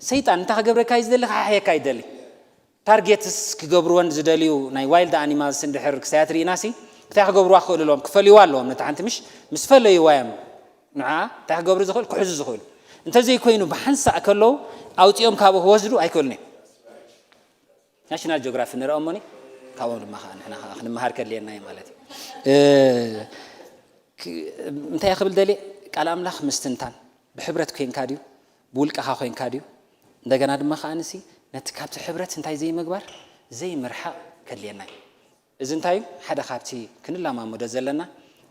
ሰይጣን እንታይ ክገብረካ እዩ ዝደሊ ክሓሕየካ ይደሊ ታርጌትስ ክገብርወን ዝደልዩ ናይ ዋይልድ ኣኒማልስ እንድሕር ክሳያት ርኢናሲ እንታይ ክገብርዋ ክኽእሉ ኣለዎም ክፈልይዋ ኣለዎም ነቲ ሓንቲ ምሽ ምስ ፈለይዋ እዮም ንዓ እንታይ ክገብሩ ዝኽእል ክሕዙ ዝኽእሉ እንተዘይኮይኑ ብሓንሳእ ከለዉ ኣውፂኦም ካብኡ ክወስዱ ኣይክእሉን እዮም ናሽናል ጂኦግራፊ ንረኦ እሞኒ ካብኦም ድማ ከዓ ንሕና ከዓ ክንመሃር ከድልየና እዩ ማለት እዩ እንታይ ክብል ደልየ ቃል ኣምላኽ ምስትንታን ብሕብረት ኮንካ ድዩ ብውልቅኻ ኮንካ ድዩ እንደገና ድማ ከዓ ንሲ ነቲ ካብቲ ሕብረት እንታይ ዘይምግባር ዘይምርሓቕ ከድልየና እዩ እዚ እንታይ እዩ ሓደ ካብቲ ክንላማመዶ ዘለና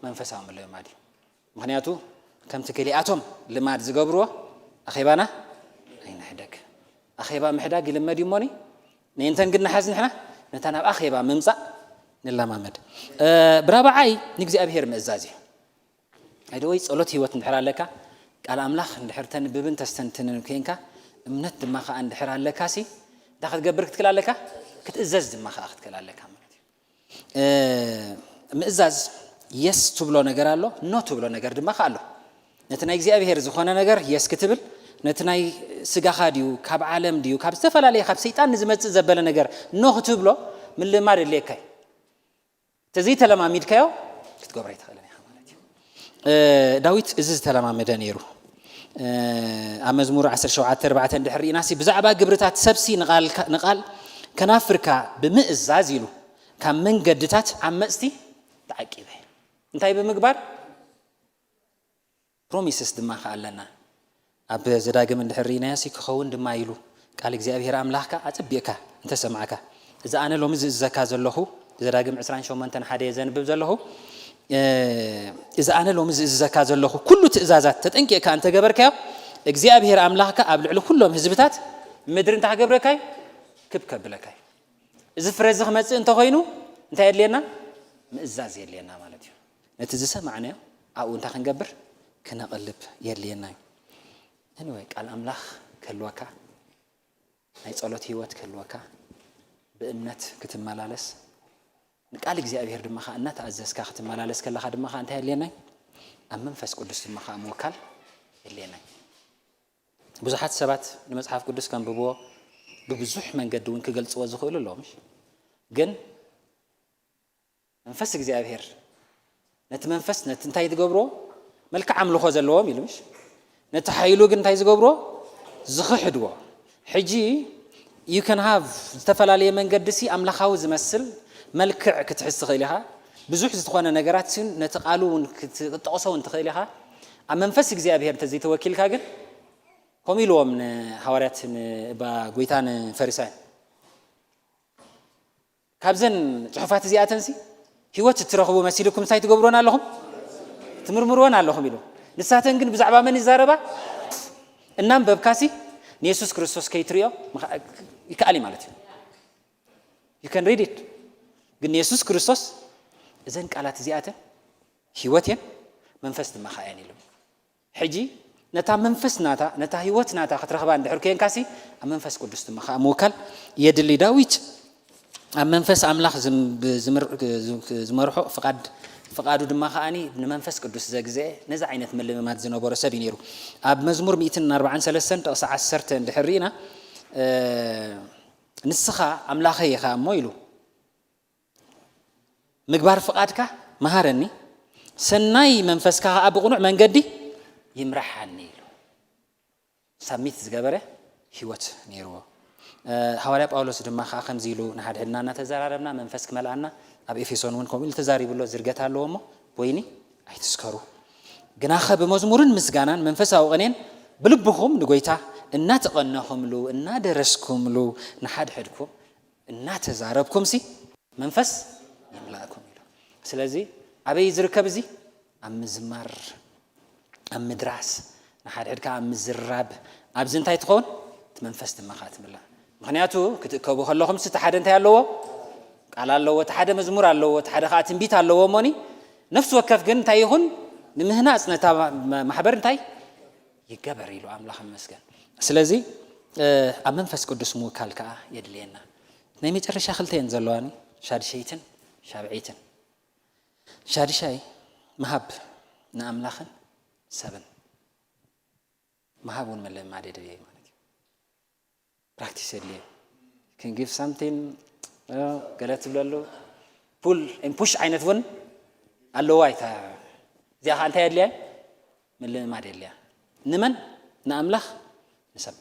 መንፈሳዊ ምልማድ እዩ ምኽንያቱ ከምቲ ገሊኣቶም ልማድ ዝገብርዎ ኣኼባና ኣይንሕደግ ኣኼባ ምሕዳግ ይልመድ እዩ እሞኒ ነንተን ግን ንሓዝ ንሕና ነታ ናብ ኣኼባ ምምፃእ ንለማመድ ብራብዓይ ንእግዚኣብሔር ምእዛዝ እዩ ኣይደወይ ፀሎት ህይወት እንድሕር ኣለካ ቃል ኣምላኽ እንድሕር ተንብብን ተስተንትንን ኮንካ እምነት ድማ ከዓ እንድሕር ኣለካ ሲ እንታይ ክትገብር ክትክእል ኣለካ ክትእዘዝ ድማ ከዓ ክትክእል ኣለካ ማለት እዩ ምእዛዝ የስ ትብሎ ነገር ኣሎ፣ ኖ ትብሎ ነገር ድማ ከ ኣሎ። ነቲ ናይ እግዚኣብሔር ዝኾነ ነገር የስ ክትብል፣ ነቲ ናይ ስጋኻ ድዩ፣ ካብ ዓለም ድዩ፣ ካብ ዝተፈላለየ፣ ካብ ሰይጣን ንዝመጽእ ዘበለ ነገር ኖ ክትብሎ ምልማድ የድልየካ እዩ። ተዘይተለማሚድካዮ ክትገብሮ ኣይትኽእልን ኢኻ ማለት እዩ። እ፣ ዳዊት እዚ ዝተለማመደ ነይሩ። እ፣ ኣብ መዝሙር ዓሰርተ ሸውዓተ ኣርባዕተ እንድሕር ርኢናሲ፣ ብዛዕባ ግብርታት ሰብሲ ንቓልካ-፣ ንቓል ከናፍርካ ብምእዛዝ ኢሉ፣ ካብ መንገድታት ዓመጽቲ ተዓቂበ። እንታይ ብምግባር? ፕሮሚስስ ድማ ከኣ ኣለና። ኣብ ዘዳግም እንድሕር ርኢናዮሲ፣ ክኸውን ድማ ኢሉ ቃል እግዚኣብሔር ኣምላኽካ ኣጸቢቕካ እንተሰማዕካ፣ እዚ ኣነ ሎሚ ዝእዝዘካ ዘለኹ፣ ዘዳግም ዕስራን ሸሞንተን ሓደ እየ ዘንብብ ዘለኹ፣ እ፣ እዚ ኣነ ሎሚ ዝእዝዘካ ዘለኹ ኩሉ ትእዛዛት ተጠንቂቕካ እንተገበርካዮ፣ እግዚኣብሔር ኣምላኽካ ኣብ ልዕሊ ኩሎም ህዝብታት ምድሪ እንታይ ክገብረካ እዩ? ክብ ከብለካ እዩ። እዚ ፍረ እዚ ክመጽእ እንተኾይኑ እንታይ የድልየና? ምእዛዝ የድልየና ማለት እዩ። ነቲ ዝሰማዕናዮ ኣብኡ እንታይ ክንገብር? ክነቕልብ የድልየና እዩ። Anyway፣ ቃል ኣምላኽ ክህልወካ፣ ናይ ጸሎት ህይወት ክህልወካ፣ ብእምነት ክትመላለስ፣ ንቃል እግዚኣብሔር ድማ ኸኣ እናተኣዘዝካ ክትመላለስ ከለኻ ድማ ኸኣ እንታይ የድልየና እዩ? ኣብ መንፈስ ቅዱስ ድማ ኸኣ ምውካል የድልየና እዩ። ብዙሓት ሰባት ንመጽሓፍ ቅዱስ ከንብብዎ ብብዙሕ መንገዲ እውን ክገልጽዎ ዝኽእሉ ኣለዉ፣ ምሽ? ግን መንፈስ እግዚኣብሔር ነቲ መንፈስ ነቲ እንታይ ዝገብርዎ? መልክዕ ኣምልኾ ዘለዎም ኢሉ፣ ምሽ? ነቲ ሓይሉ ግን እንታይ ዝገብርዎ? ዝኽሕድዎ። ሕጂ you can have ዝተፈላለየ መንገዲ ሲ ኣምላኻዊ ዝመስል መልክዕ ክትሕዝ ትኽእል ኢኻ። ብዙሕ ዝኾነ ነገራት ሲ ነቲ ቃሉ እውን ክት-፣ ክትጠቕሶ እውን ትኽእል ኢኻ። ኣብ መንፈስ እግዚኣብሔር እንተዘይተወኪልካ ግን፣ ከምኡ ኢልዎም ንሃዋርያት፣ ንእባ ጎይታ ንፈሪሳውያን። ካብዘን ጽሑፋት እዚኣተንሲ ህይወት እትረኽቡ መሲልኩም እንታይ ትገብሩወን ኣለኹም? ትምርምሩወን ኣለኹም ኢሉ። ንሳተን ግን ብዛዕባ መን ይዛረባ? እናንበብካሲ ንየሱስ ክርስቶስ ከይትርእዮ ምኻ-፣ ይከኣል እዩ ማለት እዩ። You can read it። ግን ንየሱስ ክርስቶስ እዘን ቃላት እዚኣተን ህይወት እየን፣ መንፈስ ድማ ኸኣ እየን ኢሉ። ሕጂ ነታ መንፈስ ናታ፣ ነታ ህይወት ናታ ክትረኽባ እንድሕር ኮንካሲ፣ ኣብ መንፈስ ቅዱስ ድማ ኸኣ ምውካል የድሊ። ዳዊት ኣብ መንፈስ ኣምላኽ ዝም-፣ ዝምር-፣ ዝመርሖ ፍቓድ፣ ፍቓዱ ድማ ኸኣኒ ንመንፈስ ቅዱስ ዘግዝአ ነዚ ዓይነት ምልምማድ ዝነበሮ ሰብ እዩ ነይሩ። ኣብ መዝሙር ሚእትን ኣርባዓን ሰለስተን ጥቕሲ ዓሰርተ እንድሕር ርኢና፣ እ፣ "ንስኻ ኣምላኸይ ኢኻ እሞ" ኢሉ፣ "ምግባር ፍቓድካ መሃረኒ፣ ሰናይ መንፈስካ ኸኣ ብቕኑዕ መንገዲ ይምርሓኒ" ኢሉ። ሳሚት ዝገበረ ህይወት ነይርዎ። እ፣ ሃዋርያ ጳውሎስ ድማ ኸኣ ከምዚ ኢሉ ንሓድሕድና እናተዘራረብና መንፈስ ክመልኣና ኣብ ኤፌሶን እውን ከምኡ ኢሉ ተዛሪቡ ኣሎ። ዝርገት ኣለዎ እሞ፣ "ወይኒ ኣይትስከሩ፣ ግናኸ ብመዝሙርን ምስጋናን መንፈሳዊ ቅኔን ብልብኹም ንጎይታ እናተቐነኹምሉ፣ እናደረስኩምሉ፣ ንሓድሕድኩም እናተዛረብኩምሲ መንፈስ ይምላእኩም" ኢሉ። ስለዚ ኣበይ ዝርከብ እዚ? ኣብ ምዝማር፣ ኣብ ምድራስ፣ ንሓድሕድካ ኣብ ምዝራብ፣ ኣብዚ እንታይ ትኸውን? እቲ መንፈስ ድማ ኸኣ ትምላእ። ምኽንያቱ ክትእከቡ ከለኹምሲ እቲ ሓደ እንታይ ኣለዎ? ቃል ኣለዎ፣ እቲ ሓደ መዝሙር ኣለዎ፣ እቲ ሓደ ኸኣ ትንቢት ኣለዎ። እሞኒ ነፍሲ ወከፍ ግን እንታይ ይኹን? ንምህናጽ ነታ ማ-፣ ማሕበር እንታይ ይገበር ኢሉ ኣምላኽ ይመስገን። ስለዚ፣ እ፣ ኣብ መንፈስ ቅዱስ ምውካል ከኣ የድልየና። ናይ መጨረሻ ክልተ እየን ዘለዋኒ፣ ሻድሸይትን ሻብዐይትን። ሻድሻይ፣ ምሃብ ንኣምላኽን ሰብን። ምሃብ እውን ምልምማድ የድልየ ማለት እዩ። ፕራክቲስ የድልየ። Can give something፣ እ፣ ገለ ትብለሉ፣ ፑል and ፑሽ ዓይነት እውን ኣለዋ። እታ እዚኣ ኸዓ እንታይ የድልያ? ምልምማድ የድልያ። ንመን? ንኣምላኽ፣ ንሰብ።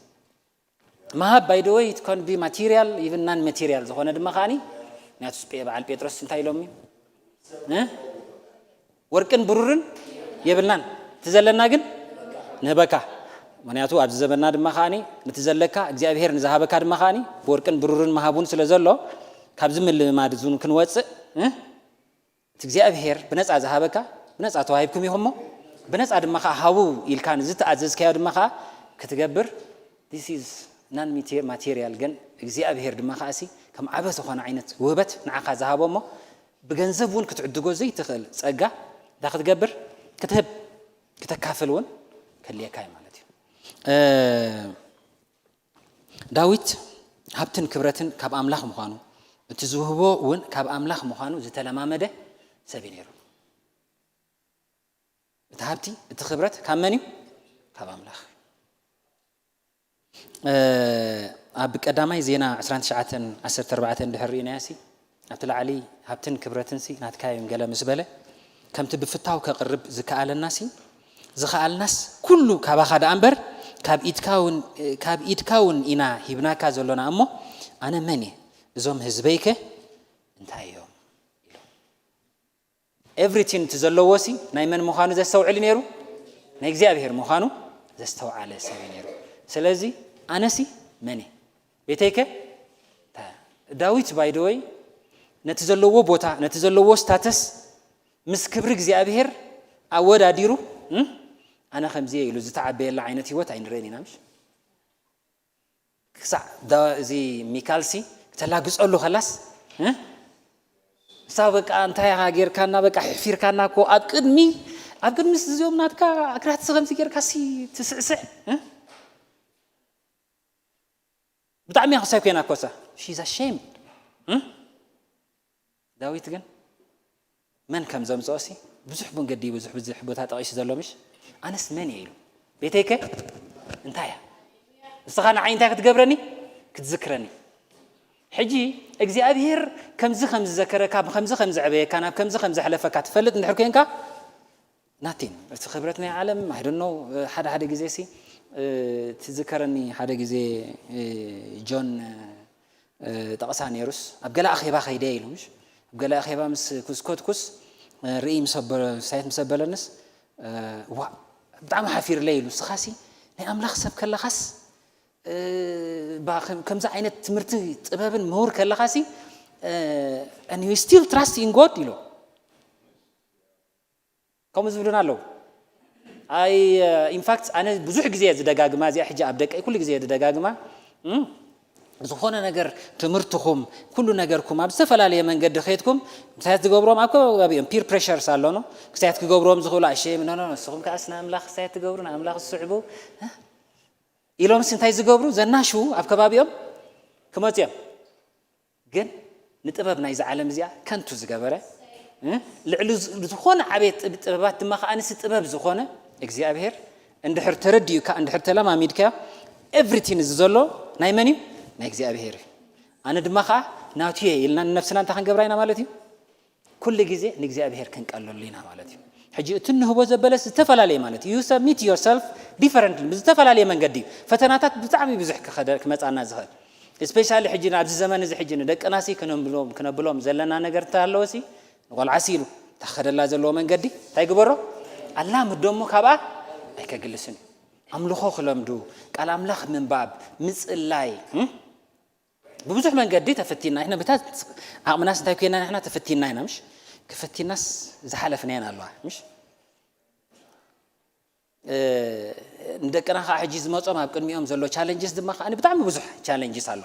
ምሃብ፣ by the way, it can be material, even non material ዝኾነ ድማ ከዓኒ፣ ምክንያቱ ጴ-፣ በዓል ጴጥሮስ እንታይ ኢሎም እዩ? እ? "ወርቅን ብሩርን የብልናን፣ እቲ ዘለና ግን ንህበካ።" ምክንያቱ ኣብዚ ዘመንና ድማ ከዓኒ፣ ነቲ ዘለካ እግዚኣብሔር ንዝሃበካ ድማ ከዓኒ፣ ብወርቅን ብሩርን ምሃብ እውን ስለ ዘሎ፣ ካብዚ ምልምማድ እዚ እውን ክንወጽእ፣ እ? እቲ እግዚኣብሔር ብነጻ ዝሃበካ፣ ብነጻ ተዋሂብኩም ኢኹም እሞ፣ ብነጻ ድማ ኸዓ ሃቡ ኢልካ ንዝተኣዘዝካዮ ድማ ኸዓ ክትገብር፣ this is non material። ግን እግዚኣብሔር ድማ ኸዓ ሲ ከም ዓበ ዝኾነ ዓይነት ውህበት ንዓኻ ዝሃቦ እሞ፣ ብገንዘብ እውን ክትዕድጎ ዘይትኽእል ጸጋ እንታይ ክትገብር? ክትህብ፣ ክተካፍል እውን ከድልየካ እዩ ማለት እዩ። እ፣ ዳዊት ሃብትን ክብረትን ካብ ኣምላኽ ምዃኑ፣ እቲ ዝውህቦ እውን ካብ ኣምላኽ ምዃኑ ዝተለማመደ ሰብ እዩ ነይሩ። እቲ ሃብቲ፣ እቲ ክብረት ካብ መን እዩ? ካብ ኣምላኽ። ኣብ ቀዳማይ ዜና ዕስራን ትሽዓተን ዓሰርተ ኣርባዕተ እንድሕር ርኢናዮ ሲ፣ ኣብቲ ላዕሊ ሃብትን ክብረትን ሲ ናትካ እዮም ገለ ምስ በለ፣ ከምቲ ብፍታው ከቕርብ ዝከኣለና ሲ፣ ዝኸኣልናስ ኩሉ ካባኻ ደኣ እምበር ካብ ኢድካ እውን፣ ካብ ኢድካ እውን ኢና ሂብናካ ዘሎና እሞ ኣነ መን እየ? እዞም ህዝበይከ እንታይ እዮም? ኤቭሪቲን እቲ ዘለዎ ሲ ናይ መን ምዃኑ ዘስተውዕል ነይሩ? ናይ እግዚኣብሔር ምዃኑ ዘስተውዓለ ሰብ እዩ ነይሩ። ስለዚ ኣነሲ መን እየ? ቤተይከ እንታይ እያ? ዳዊት ባይደወይ ነቲ ዘለዎ ቦታ፣ ነቲ ዘለዎ ስታተስ ምስ ክብሪ እግዚኣብሔር ኣወዳዲሩ፣ እም፣ ኣነ ከምዚ እየ ኢሉ ዝተዓበየላ ዓይነት ህይወት ኣይንርእን ኢና። ምሽ ክሳዕ ዳ- እዚ ሚካልሲ ክተላግጸሉ ከላስ፣ እ? ንሳ በቃ እንታይ ኢኻ ጌርካና፣ በቃ ሕፊርካና እኮ ኣብ ቅድሚ፣ ኣብ ቅድሚ እዚኦም ናትካ ኣግራትሲ ከምዚ ጌርካሲ ትስዕስዕ፣ እ? ብጣዕሚ እያ ክሳይ ኮይና እኮ እሳ። She's ashamed፣ እ? ዳዊት ግን መን ከም ዘምጽኦ ሲ ብዙሕ መንገዲ ብዙሕ ብዙሕ ቦታ ጠቒሱ ዘሎ ምሽ? ኣነስ መን እየ ኢሉ። ቤተይከ እንታይ እያ? ንስኻ ንዓይ እንታይ ክትገብረኒ? ክትዝክረኒ። ሕጂ እግዚኣብሔር ከምዚ ከም ዝዘከረካ፣ ከምዚ ከም ዘዕበየካ፣ ናብ ከምዚ ከም ዘሕለፈካ ትፈልጥ እንድሕር ኮንካ፣ ናቲን እቲ ክብረት ናይ ዓለም፣ I don't know፣ ሓደ ሓደ ግዜ ሲ ትዝከረኒ። ሓደ ግዜ ጆን ጠቕሳ ነይሩስ፣ ኣብ ገለ ኣኼባ ከይደ ኢሉ፣ ምሽ ኣብ ገለ ኣኼባ ምስ ኩስኮትኩስ ርኢ ምስ ኣበ- ሳይት ምስ ኣበለንስ፣ ዋ፣ ብጣዕሚ ሓፊርለ ኢሉ። ንስኻሲ ናይ ኣምላኽ ሰብ ከለኻስ፣ ባ ከም- ከምዚ ዓይነት ትምህርቲ ጥበብን ምሁር ከለኻሲ፣ and you still trust in God ኢሎ። ከምኡ ዝብሉና ኣለዉ። ኣይ ኢንፋክት ኣነ ብዙሕ ግዜ እየ ዝደጋግማ እዚኣ፣ ሕጂ ኣብ ደቀይ ኩሉ ግዜ እየ ዝደጋግማ። እም፣ ዝኾነ ነገር ትምህርትኹም ኩሉ ነገርኩም ኣብ ዝተፈላለየ መንገዲ ከይድኩም ክሳያት ዝገብርዎም ኣብ ከባቢኦም ፒር ፕሬሸርስ ኣሎ ኖ፣ ክሳያት ክገብርዎም ዝኽእሉ ኣሸም ኖ ኖ፣ ንስኹም ከኣስ ንኣምላኽ ክሳያት ትገብሩ፣ ንኣምላኽ ዝስዕቡ፣ እ? ኢሎምስ እንታይ ዝገብሩ? ዘናሽዉ ኣብ ከባቢኦም ክመፁ እዮም። ግን ንጥበብ ናይዛ ዓለም እዚኣ ከንቱ ዝገበረ፣ እ? ልዕሊ ዝ- ዝኾነ ዓበየት ጥብ- ጥበባት ድማ ከኣ ንስ ጥበብ ዝኾነ እግዚኣብሔር እንድሕር ተረዲኡካ፣ እንድሕር ተለማሚድካዮ፣ ኤቭሪቲን እዚ ዘሎ ናይ መን እዩ? ናይ እግዚኣብሔር እዩ። ኣነ ድማ ከኣ ናቱ እየ ኢልና ንነፍስና እንታይ ክንገብራ ኢና ማለት እዩ? ኩሉ ግዜ ንእግዚኣብሔር ክንቀለሉ ኢና ማለት እዩ። ሕጂ እቲ እንህቦ ዘበለስ ዝተፈላለየ ማለት እዩ። You submit yourself differently፣ ብዝተፈላለየ መንገዲ እዩ። ፈተናታት ብጣዕሚ ብዙሕ ክኸደ- ክመጻና ዝኽእል። ስፔሻሊ ሕጂ ኣብዚ ዘመን እዚ ሕጂ ንደቅና ሲ ክነብሎም ክነብሎም ዘለና ነገር እንተሃለወ ሲ ንቆልዓ ሲ ኢሉ እታ ክኸደላ ዘለዎ መንገዲ እንታይ ግበሮ? ኣላምዶ እሞ ካብኣ ኣይከግልስን እዩ። ኣምልኾ ክለምዱ፣ ቃል ኣምላኽ ምንባብ፣ ምጽላይ፣ እም? ብብዙሕ መንገዲ ተፈቲና ኢና። ብታ ዓቕምናስ እንታይ ኮይና ንሕና ተፈቲና ኢና፣ ምሽ? ክፈቲናስ ዝሓለፍና ኢና ኣለዋ፣ ምሽ? እ፣ ንደቅና ከዓ ሕጂ ዝመጾም ኣብ ቅድሚኦም ዘሎ ቻለንጅስ ድማ ከዓ ብጣዕሚ ብዙሕ ቻለንጅስ ኣሎ።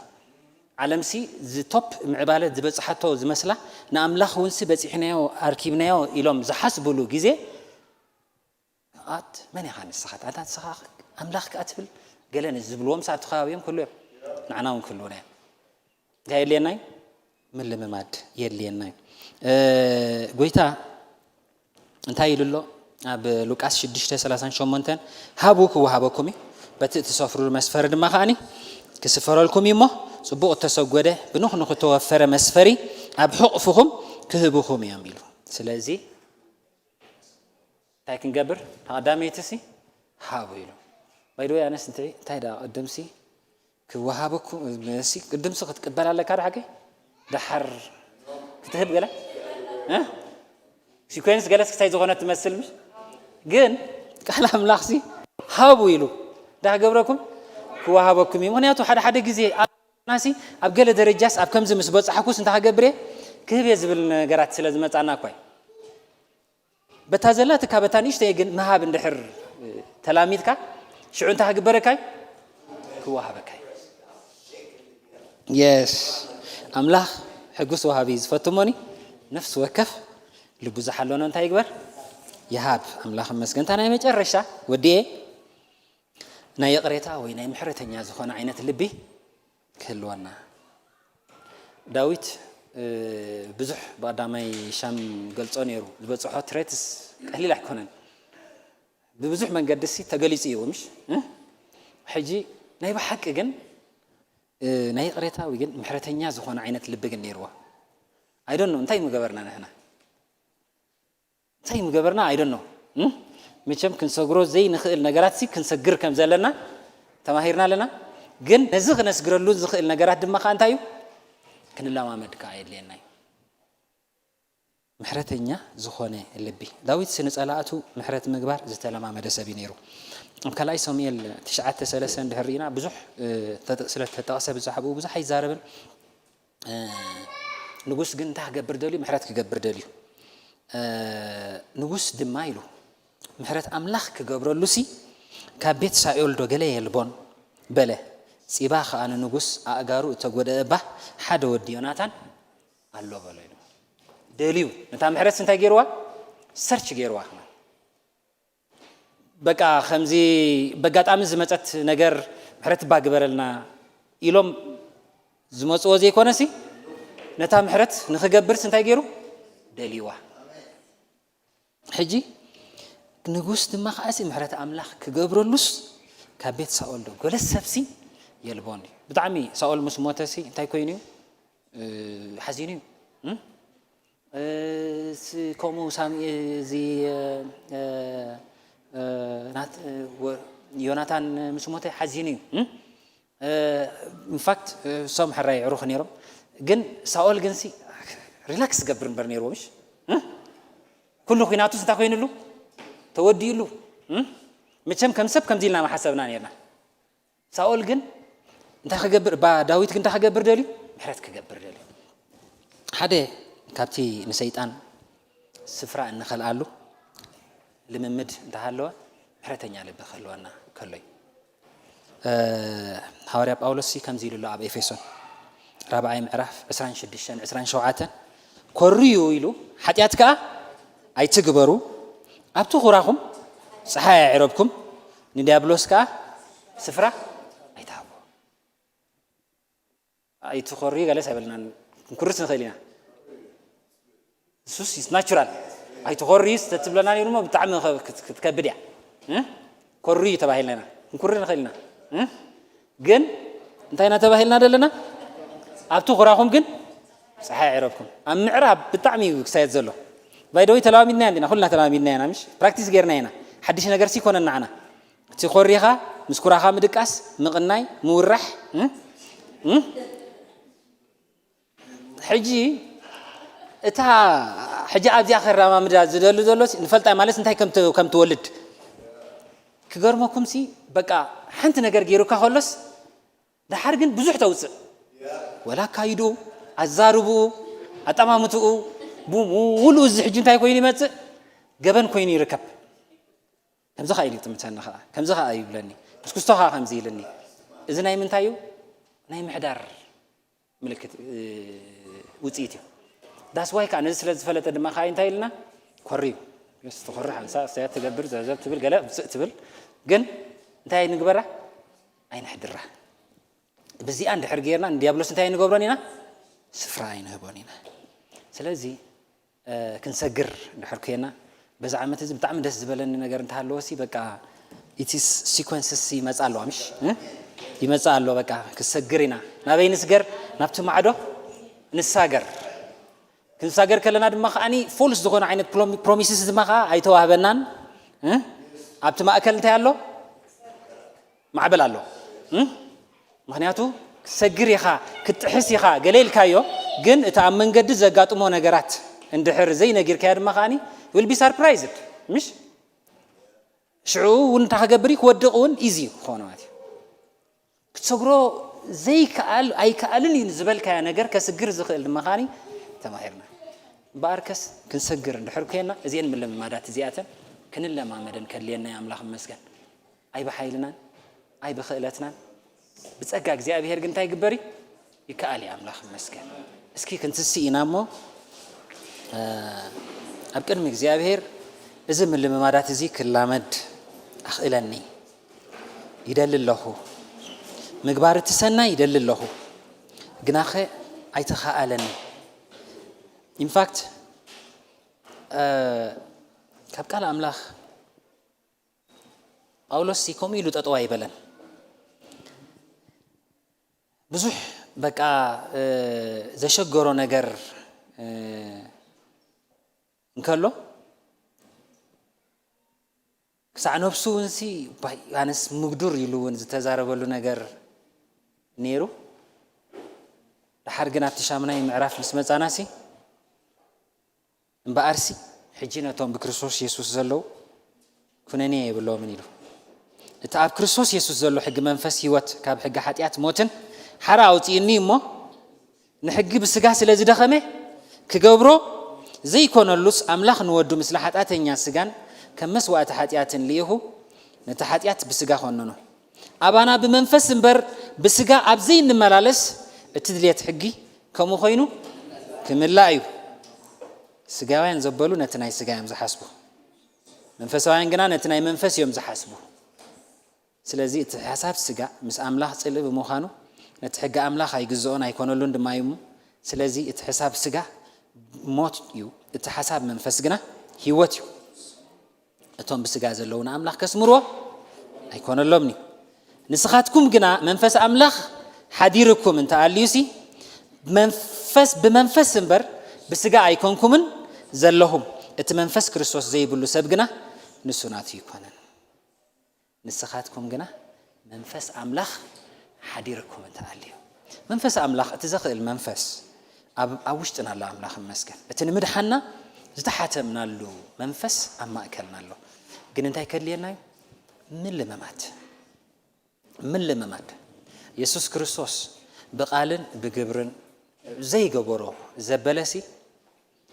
ዓለምሲ ዝቶፕ ምዕባለ ዝበጽሓቶ ዝመስላ ንኣምላኽ እውን ሲ በጺሕናዮ ኣርኪብናዮ ኢሎም ዝሓስብሉ ግዜ ኣት መን ኢኻ ንስኻ? ኣታ ንስኻ ኣምላኽ ከኣ ትብል ገለ ዝብልዎም ሰብቲ ከባቢኦም ክህሉ እዮም። ንዓና እውን ክህልውና እዮም። እንታይ የድልየና እዩ? ምልምማድ የድልየና እዩ። እ፣ ጎይታ እንታይ ኢሉ ኣሎ? ኣብ ሉቃስ ሽዱሽተ ሰላሳን ሸሞንተን ሃቡ ክወሃበኩም እዩ፣ በቲ እትሰፍሩሉ መስፈሪ ድማ ከኣኒ ክስፈረልኩም እዩ እሞ ጽቡቕ እተሰጎደ ብንኹንኹ እተወፈረ መስፈሪ ኣብ ሕቕፍኹም ክህብኹም እዮም ኢሉ። ስለዚ እንታይ ክንገብር? ንቐዳመይቲ ሲ ሃቡ ኢሉ። ባይደወይ ኣነስ እንታይ እንታይ ደኣ ቅድምሲ ክወሃበኩም ሲ ቅድምሲ ክትቅበል ኣለካ ዶ ሓቂ? ደሓር ክትህብ ገለ እ? ሲኮንስ ገለስ ክሳይ ዝኾነት ትመስል ምሽ? ግን ቃል ኣምላኽ ሲ ሃቡ ኢሉ ዳህ ገብረኩም ክወሃበኩም እዩ። ምክንያቱ ሓደ ሓደ ግዜ ኣብ ናሲ ኣብ ገለ ደረጃስ ኣብ ከምዚ ምስ በጻሕኩስ እንታይ ክገብር እየ ክህብ እየ ዝብል ነገራት ስለ ዝመጻና እኳ እዩ። በታ ዘላትካ በታ ንእሽተይ ግን ምሃብ እንድሕር ተላሚድካ ሽዑ እንታይ ክግበረካ እዩ? ክወሃበካ እዩ። የስ ኣምላኽ ሕጉስ ወሃቢ እዩ ዝፈቱ እሞኒ ነፍሲ ወከፍ ልቡ ዝሓለኖ እንታይ ይግበር ይሃብ። ኣምላኽ ይመስገን። እንታይ ናይ መጨረሻ ወዲኤ ናይ ይቕሬታ ወይ ናይ ምሕረተኛ ዝኾነ ዓይነት ልቢ ክህልወና። ዳዊት ብዙሕ ብቐዳማይ ሻም ገልጾ ነይሩ ዝበጽሖ ትሬትስ ቀሊል ኣይኮነን። ብብዙሕ መንገዲ ሲ ተገሊጹ እዩ ምሽ ሕጂ ናይ ብሓቂ ግን ናይ ይቕሬታ ወይ ግን ምሕረተኛ ዝኾነ ዓይነት ልቢ ግን ነይርዎ። ኣይደኖ እንታይ ምገበርና ንሕና እንታይ ምገበርና ኣይደኖ። መቸም ክንሰግሮ ዘይንኽእል ነገራት ሲ ክንሰግር ከም ዘለና ተማሂርና ኣለና። ግን ነዚ ክነስግረሉ ዝኽእል ነገራት ድማ ከዓ እንታይ እዩ? ክንለማመድ ከዓ የድልየና እዩ። ምሕረተኛ ዝኾነ ልቢ። ዳዊት ንጸላእቱ ምሕረት ምግባር ዝተለማመደ ሰብ እዩ ነይሩ። ኣብ ካልኣይ ሳሙኤል ትሽዓተ ሰለስተ እንድሕር ርኢና ብዙሕ ስለ ተጠቕሰ ብዛዕባኡ ብዙሕ ኣይዛረብን። ንጉስ ግን እንታይ ክገብር ደልዩ? ምሕረት ክገብር ደልዩ። ንጉስ ድማ ኢሉ ምሕረት ኣምላኽ ክገብረሉ ሲ ካብ ቤት ሳኦል ዶ ገለ የልቦን በለ። ጺባ ከኣ ንንጉስ ኣእጋሩ እተጎድአ እባ ሓደ ወዲ ዮናታን ኣሎ በሎ ኢሉ ደልዩ። ነታ ምሕረት እንታይ ገይርዋ? ሰርች ገይርዋ። በቃ ከምዚ በጋጣሚ ዝመፀት ነገር ምሕረት እባ ግበረልና ኢሎም ዝመፅዎ ዘይኮነሲ ነታ ምሕረት ንክገብርስ እንታይ ገይሩ? ደልይዋ። ሕጂ ንጉስ ድማ ከዓሲ ምሕረት ኣምላኽ ክገብረሉስ ካብ ቤት ሳኦል ዶ ጎለስ ሰብሲ የልቦን እዩ። ብጣዕሚ ሳኦል ምስ ሞተሲ እንታይ ኮይኑ እዩ? ሓዚኑ እዩ። ከምኡ ሳሚ እዚ ዮናታን ምስ ሞተ ሓዚኑ እዩ። ኢንፋክት እሶም ሕራይ ዕሩኽ ነይሮም። ግን ሳኦል ግን ሲ ሪላክስ ገብር እምበር ነይርዎ ምሽ ኩሉ ኩናቱስ እንታይ ኮይኑሉ ተወዲኡሉ። መቸም ከም ሰብ ከምዚ ኢልና መሓሰብና ነርና። ሳኦል ግን እንታይ ክገብር ባ ዳዊት ግን እንታይ ክገብር ደልዩ? ምሕረት ክገብር ደልዩ። ሓደ ካብቲ ንሰይጣን ስፍራ እንኸልኣሉ ልምምድ እንተሃለወ ምሕረተኛ ልቢ ክህልወና ከሎ እዩ። ሃዋርያ ጳውሎስ ሲ ከምዚ ኢሉ ኣሎ ኣብ ኤፌሶን ራብዓይ ምዕራፍ ዕስራን ሽዱሽተን ዕስራን ሸውዓተን፣ ኮርዩ ኢሉ ሓጢኣት ከኣ ኣይትግበሩ፣ ኣብቲ ኩራኹም ጸሓይ ኣዕረብኩም፣ ንዲያብሎስ ከኣ ስፍራ ኣይትሃቦ። ኣይትኾሪ ገለስ ኣይበልናን፣ ክንኩርስ ንኽእል ኢና። እሱስ ናቹራል። ኣይትኾሪ ተትብለና ነይሩ እሞ ብጣዕሚ ክትከብድ እያ። ኮሪ ተባሂልና ኢና ክንኩሪ ንኽእል ኢና። ግን እንታይ ኢና ተባሂልና ዘለና? ኣብቲ ኩራኹም ግን ፀሓይ ኣዕረብኩም። ኣብ ምዕራብ ብጣዕሚ እዩ ክሳየት ዘሎ። ባይደወይ ተለማሚድና እንዲና፣ ኩልና ተለማሚድና ኢና፣ ምሽ ፕራክቲስ ጌርና ኢና። ሓድሽ ነገር ሲኮነና ዓና። እቲ ኮሪኻ ምስ ኩራኻ ምድቃስ፣ ምቕናይ፣ ምውራሕ። ሕጂ እታ ሕጂ ኣብዚኣ ከራማምዳ ዝደሉ ዘሎ ንፈልጣ ማለት እንታይ ከም ትወልድ ክገርመኩም ሲ በቃ ሓንቲ ነገር ገይሩካ ከሎስ ደሓር ግን ብዙሕ ተውፅእ ወላ ኣካይድኡ ኣዛርብኡ ኣጠማምትኡ ብሙሉኡ እዚ ሕጂ እንታይ ኮይኑ ይመፅእ ገበን ኮይኑ ይርከብ። ከምዚ ኸዓ ኢሉ ይጥምተኒ ኸዓ ከምዚ ኸዓ ይብለኒ ምስ ክስቶ ኸዓ ከምዚ ኢልኒ እዚ ናይ ምንታይ እዩ ናይ ምሕዳር ምልክት ውፅኢት እዩ። ዳስ ዋይ ከዓ ነዚ ስለ ዝፈለጠ ድማ ከዓ እንታይ ኢልና ኮሪ እዩ ስ ትኾሪ ሓንሳ ሰያ ትገብር ዘዘብ ትብል ገለ ውፅእ ትብል ግን እንታይ ንግበራ ኣይንሕድራ። ብዚኣ እንድሕር ጌርና ንዲያብሎስ እንታይ ኣይንገብሮን ኢና ስፍራ ኣይንህቦን ኢና። ስለዚ ክንሰግር እንድሕር ኮይና በዚ ዓመት እዚ ብጣዕሚ ደስ ዝበለኒ ነገር እንተሃለወ ሲ በቃ እቲ ሲኮንስስ ይመፃ ኣለዋ ምሽ ይመፃ ኣሎ በቃ ክሰግር ኢና ናበይ ንስገር ናብቲ ማዕዶ ንሳገር ክንሳገር ከለና ድማ ከዓኒ ፎልስ ዝኾነ ዓይነት ፕሮሚስስ ድማ ከዓ ኣይተዋህበናን ኣብቲ ማእከል እንታይ ኣሎ ማዕበል ኣሎ ምኽንያቱ ክትሰግር ኢኻ ክትጥሕስ ኢኻ ገለ ኢልካዮ ግን እቲ ኣብ መንገዲ ዘጋጥሞ ነገራት እንድሕር ዘይነጊርካዮ ድማ ከዓኒ will be surprised ምሽ ሽዑ እውን እንታይ ክገብር እዩ ክወድቕ እውን ኢዚ ክኾነ ማለት እዩ ክትሰግሮ ዘይከኣል ኣይከኣልን እዩ ዝበልካዮ ነገር ከስግር ዝኽእል ድማ ከዓኒ ተማሂርና እምበኣርከስ ክንሰግር እንድሕር ኮይና እዚአን ምልምማዳት እዚኣተን ክንለማመደን ከድልየና ኣምላኽ መስገን ኣይብሓይልናን ኣይብኽእለትናን ብፀጋ እግዚኣብሔር ግን እንታይ ይግበር እዩ ይከኣል እዩ ኣምላኽ ይመስገን እስኪ ክንትስእ ኢና እሞ ኣብ ቅድሚ እግዚኣብሔር እዚ ምልምማዳት እዚ ክላመድ ኣኽእለኒ ይደሊ ኣለኹ ምግባር እቲ ሰናይ ይደሊ ኣለኹ ግናኸ ኣይተኸኣለኒ ኢንፋክት ካብ ቃል ኣምላኽ ጳውሎስ ሲ ከምኡ ኢሉ ጠጠው ኣይበለን። ብዙሕ በቃ ዘሸገሮ ነገር እንከሎ ክሳዕ ነብሱ እውን ሲ ኣነስ ምግዱር ኢሉ እውን ዝተዛረበሉ ነገር ነይሩ። ድሓር ግን ኣብቲ ሻምናይ ምዕራፍ ምስ መጻና ሲ እምበኣርሲ ሕጂ ነቶም ብክርስቶስ የሱስ ዘለዉ ኩነኔ የብሎምን ኢሉ። እቲ ኣብ ክርስቶስ የሱስ ዘሎ ሕጊ መንፈስ ህይወት ካብ ሕጊ ሓጢኣት ሞትን ሓራ ኣውፅእኒ እሞ ንሕጊ ብስጋ ስለ ዝደኸመ ክገብሮ ዘይኮነሉስ ኣምላኽ ንወዱ ምስለ ሓጢኣተኛ ስጋን ከም መስዋእቲ ሓጢኣትን ልኢኹ ነቲ ሓጢኣት ብስጋ ኮነኖ። ኣባና ብመንፈስ እምበር ብስጋ ኣብ ዘይንመላለስ እቲ ድልየት ሕጊ ከምኡ ኮይኑ ክምላእ እዩ። ስጋውያን ዘበሉ ነቲ ናይ ስጋ እዮም ዝሓስቡ፣ መንፈሳውያን ግና ነቲ ናይ መንፈስ እዮም ዝሓስቡ። ስለዚ እቲ ሓሳብ ስጋ ምስ ኣምላኽ ጽልኢ ብምዃኑ ነቲ ሕጊ ኣምላኽ ኣይግዝኦን ኣይኮነሉን ድማ እዩ እሞ። ስለዚ እቲ ሓሳብ ስጋ ሞት እዩ፣ እቲ ሓሳብ መንፈስ ግና ህይወት እዩ። እቶም ብስጋ ዘለዉ ንኣምላኽ ከስምርዎ ኣይኮነሎምን እዩ። ንስኻትኩም ግና መንፈስ ኣምላኽ ሓዲርኩም እንተኣልዩሲ መንፈስ ብመንፈስ እምበር ብስጋ ኣይኮንኩምን ዘለኹም። እቲ መንፈስ ክርስቶስ ዘይብሉ ሰብ ግና ንሱ ናቱ ኣይኮነን። ንስኻትኩም ግና መንፈስ ኣምላኽ ሓዲርኩም እንተኣልዩ። መንፈስ ኣምላኽ እቲ ዘኽእል መንፈስ ኣብ ኣብ ውሽጥና ኣሎ። ኣምላኽ ይመስገን። እቲ ንምድሓና ዝተሓተምናሉ መንፈስ ኣብ ማእከልና ኣሎ። ግን እንታይ ከድልየና እዩ? ምልምማድ። ምልምማድ። የሱስ ክርስቶስ ብቓልን ብግብርን ዘይገበሮ ዘበለሲ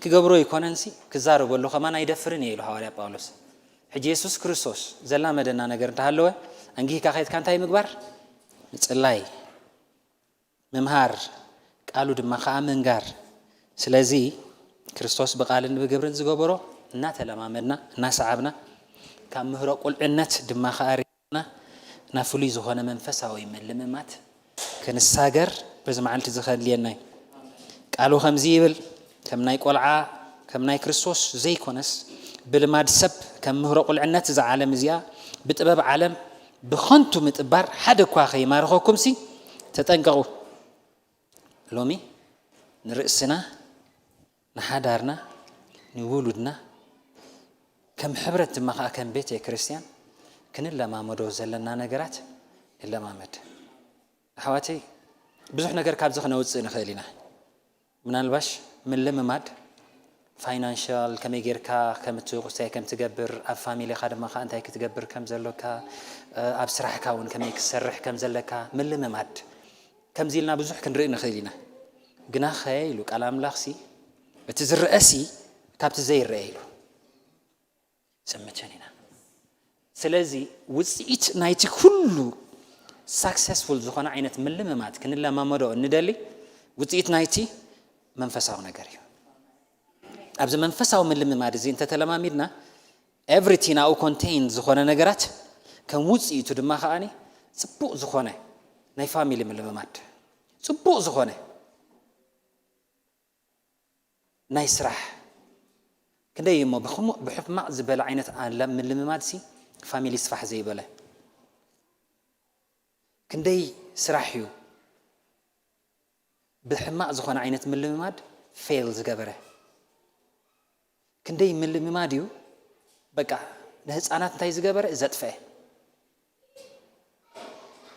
ክገብሮ ይኮነንሲ ክዛረበሉ ከማን ኣይደፍርን እየ ኢሉ ሃዋርያ ጳውሎስ። ሕጂ የሱስ ክርስቶስ ዘላመደና ነገር እንተሃለወ ኣንጊህካ ከይድካ እንታይ ምግባር? ምጽላይ፣ ምምሃር፣ ቃሉ ድማ ከዓ ምንጋር። ስለዚ ክርስቶስ ብቃልን ብግብርን ዝገበሮ እናተለማመድና እናሰዓብና ካብ ምህሮ ቁልዕነት ድማ ከዓ ሪና ናብ ፍሉይ ዝኾነ መንፈሳዊ ምልምማት ክንሳገር በዚ መዓልቲ እዚ ከድልየና እዩ። ቃሉ ከምዚ ይብል፣ ከም ናይ ቆልዓ ከም ናይ ክርስቶስ ዘይኮነስ ብልማድ ሰብ ከም ምህሮ ቁልዕነት እዛ ዓለም እዚኣ ብጥበብ ዓለም ብኸንቱ ምጥባር ሓደ እኳ ከይማርኸኩምሲ ተጠንቀቑ። ሎሚ ንርእስና ንሓዳርና ንውሉድና ከም ሕብረት ድማ ከዓ ከም ቤተ ክርስቲያን ክንለማመዶ ዘለና ነገራት ንለማመድ። ኣሕዋተይ ብዙሕ ነገር ካብዚ ክነውፅእ ንኽእል ኢና። ምናልባሽ ምልምማድ ፋይናንሻል ከመይ ጌርካ ከምቲ ቁስታይ ከም ትገብር ኣብ ፋሚሊኻ ድማ ከዓ እንታይ ክትገብር ከም ዘሎካ ኣብ ስራሕካ እውን ከመይ ክትሰርሕ ከም ዘለካ ምልምማድ ከምዚ ኢልና ብዙሕ ክንርኢ ንኽእል ኢና። ግናኸ ኢሉ ቃል ኣምላኽሲ እቲ ዝረአሲ ካብቲ ዘይረአ ኢሉ። ሰምቸን ኢና። ስለዚ ውፅኢት ናይቲ ኩሉ ሳክሰስፉል ዝኾነ ዓይነት ምልምማድ ክንለማመዶ እንደሊ ውፅኢት ናይቲ መንፈሳዊ ነገር እዩ። ኣብዚ መንፈሳዊ ምልምማድ እዚ እንተተለማሚድና ኤቭሪቲን ኣብኡ ኮንቴይን ዝኾነ ነገራት ከም ውፅኢቱ ድማ ከዓኒ ፅቡቕ ዝኾነ ናይ ፋሚሊ ምልምማድ ፅቡቕ ዝኾነ ናይ ስራሕ ክንደይ እሞ ብሕማቕ ዝበለ ዓይነት ኣላ ምልምማድ ሲ ፋሚሊ ስፋሕ ዘይበለ ክንደይ ስራሕ እዩ ብሕማቕ ዝኾነ ዓይነት ምልምማድ ፌል ዝገበረ ክንደይ ምልምማድ እዩ በቃ ንህፃናት እንታይ ዝገበረ ዘጥፈአ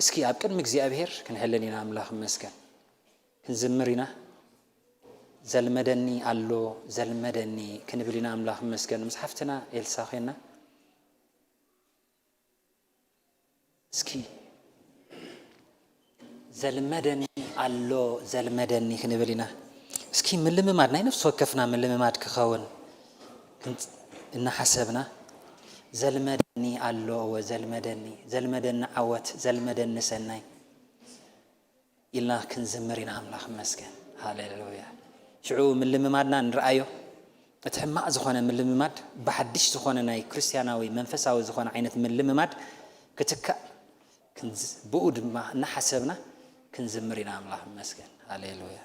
እስኪ ኣብ ቅድሚ እግዚኣብሔር ክንሕለን ኢና ኣምላኽ ይመስገን ክንዝምር ኢና ዘልመደኒ ኣሎ ዘልመደኒ ክንብል ኢና ኣምላኽ ይመስገን ምስ ሓፍትና ኤልሳ ኮይና እስኪ ዘልመደኒ ኣሎ ዘልመደኒ ክንብል ኢና እስኪ ምልምማድ ናይ ነፍሲ ወከፍና ምልምማድ ክኸውን እናሓሰብና ዘልመደኒ ኣሎ እወ ዘልመደኒ ዘልመደኒ ዓወት ዘልመደኒ ሰናይ ኢልና ክንዝምር ኢና ኣምላኽ መስገን ሃሌሉያ ሽዑ ምልምማድና ንርኣዮ እቲ ሕማቕ ዝኾነ ምልምማድ ብሓድሽ ዝኾነ ናይ ክርስትያናዊ መንፈሳዊ ዝኾነ ዓይነት ምልምማድ ክትካእ ብኡ ድማ እናሓሰብና ክንዝምር ኢና ኣምላኽ መስገን ሃሌሉያ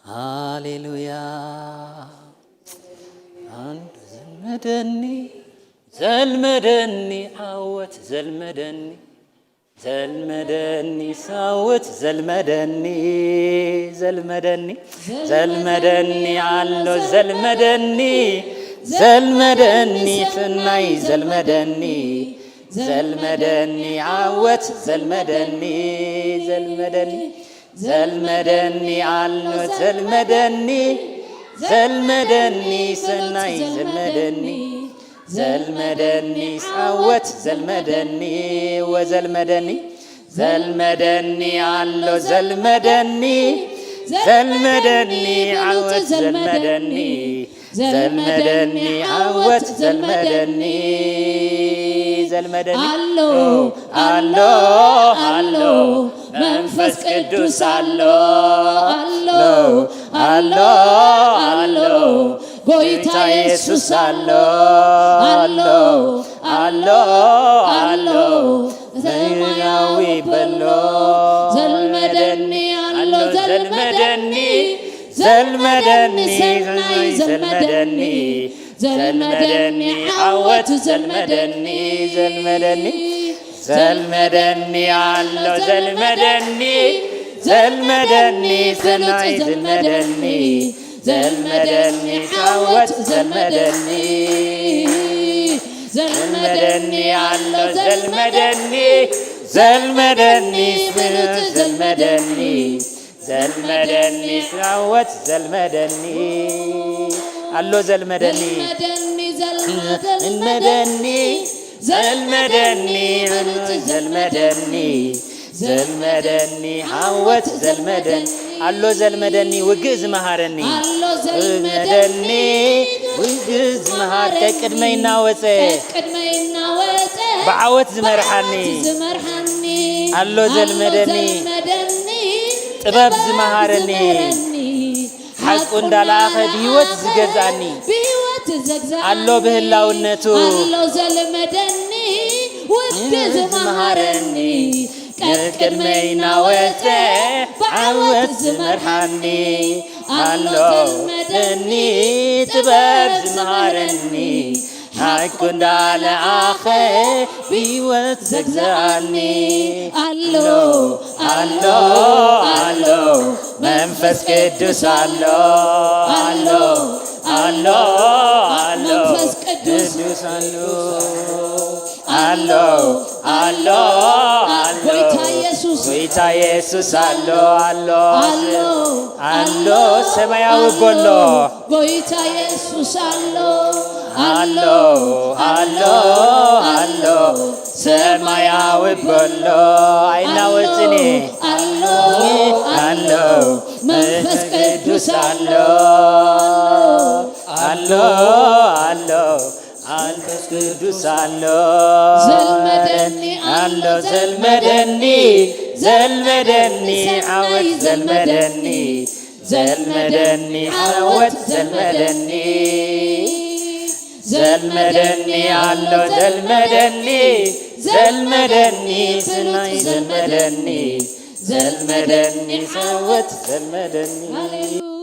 ሃሌሉያ። ኣንዱ ዘልመደኒ፣ ዘልመደኒ፣ ዓወት ዘልመደኒ፣ ዘልመደኒ፣ ሳወት ዘልመደኒ፣ ዘልመደኒ፣ ዘልመደኒ፣ ኣሎ ዘልመደኒ፣ ዘልመደኒ፣ ፍናይ ዘልመደኒ፣ ዘልመደኒ፣ ዓወት ዘልመደኒ፣ ዘልመደኒ፣ ዘልመደኒ፣ ኣሎ ዘልመደኒ፣ ዘልመደኒ፣ ሰናይ ዘልመደኒ፣ ዘልመደኒ፣ ዓወት ዘልመደኒ፣ ወዘልመደኒ፣ ዘልመደኒ፣ ኣሎ ዘልመደኒ፣ ዘልመደኒ፣ ዓወት ዘልመደኒ፣ ዘልመደኒ፣ ዓወት ዘልመደኒ፣ ዘልመደኒ፣ ኣሎ፣ ኣሎ፣ ኣሎ፣ መንፈስ ቅዱስ ኣሎ፣ ኣሎ፣ ኣሎ፣ ኣሎ፣ ጎይታ ኢየሱስ ኣሎ፣ ኣሎ፣ ኣሎ፣ ኣሎ፣ ሰማያዊ በሎ፣ ዘልመደኒ ኣሎ፣ ዘልመደኒ፣ ዘልመደኒ፣ ሰናይ ዘልመደኒ፣ ዘልመደኒ፣ ዓወት ዘልመደኒ፣ ዘልመደኒ፣ ዘልመደኒ ኣሎ፣ ዘልመደኒ፣ ዘልመደኒ፣ ሰናይ ዘልመደኒ፣ ዘልመደኒ፣ ዓወት ዘልመደኒ፣ ዘልመደኒ ኣሎ፣ ዘልመደኒ፣ ዘልመደኒ፣ ስምርት ዘልመደኒ፣ ዘልመደኒ፣ ዓወት ዘልመደኒ፣ ኣሎ ዘልመደኒ፣ ዘልመደኒ፣ ዘልመደኒ፣ ዘልመደኒ፣ ዘልመደኒ፣ ዘልመደኒ፣ ዓወት ዘልመደኒ፣ ኣሎ ዘልመደኒ፣ ውግእ ዝመሃረኒ፣ ኣሎ ዘልመደኒ፣ ውግእ ዝመሃር፣ ቀቅድመይ እናወፀ፣ ቀቅድመይ እናወፀ፣ ብዓወት ዝመርሓኒ፣ ብዓወት ዝመርሓኒ፣ ኣሎ ዘልመደኒ፣ ዘልመደኒ፣ ጥበብ ዝመሃረኒ፣ ዝመሃረኒ፣ ሓቁ እንዳለኣኸ ብህይወት ዝገዝኣኒ፣ ብህይወት ዘግዝኣኒ፣ ኣሎ ብህላውነቱ፣ ኣሎ ዘልመደኒ፣ ውግእ ዝመሃረኒ፣ ቀቅድመይ እናወፀ፣ ብዓወት ዝመርሓኒ፣ ኣሎ ዘልመደኒ፣ ጥበብ ዝመሃረኒ፣ ሓቁ እንዳለኣኸ ብህይወት ዘግዝኣኒ፣ ኣሎ፣ ኣሎ፣ ኣሎ፣ መንፈስ ቅዱስ ኣሎ፣ ኣሎ፣ ኣሎ፣ ኣሎ፣ መንፈስ ቅዱስ ኣሎ፣ ኣሎ፣ ኣሎ፣ ኣሎ፣ ጎይታ ኢየሱስ፣ ጎይታ ኢየሱስ ኣሎ፣ ኣሎ፣ ኣሎ፣ ኣሎ፣ ሰማያዊ ኣሎ፣ በሎ። ጎይታ ኢየሱስ ኣሎ፣ ኣሎ፣ ኣሎ፣ ኣሎ፣ ሰማያዊ በሎ፣ ኣይናወፅኒ። ኣሎ፣ ኣሎ፣ ኣሎ፣ መንፈስ ቅዱስ ኣሎ፣ ኣሎ፣ ኣሎ፣ መንፈስ ቅዱስ ኣሎ፣ ዘልመደኒ ኣሎ፣ ዘልመደኒ፣ ዘልመደኒ፣ ዓወት ዘልመደኒ፣ ዘልመደኒ፣ ዓወት ዘልመደኒ፣ ዘልመደኒ ኣሎ፣ ዘልመደኒ፣ ዘልመደኒ፣ ስናይ ዘልመደኒ፣ ዘልመደኒ፣ ዓወት ዘልመደኒ። ሃሌሉያ።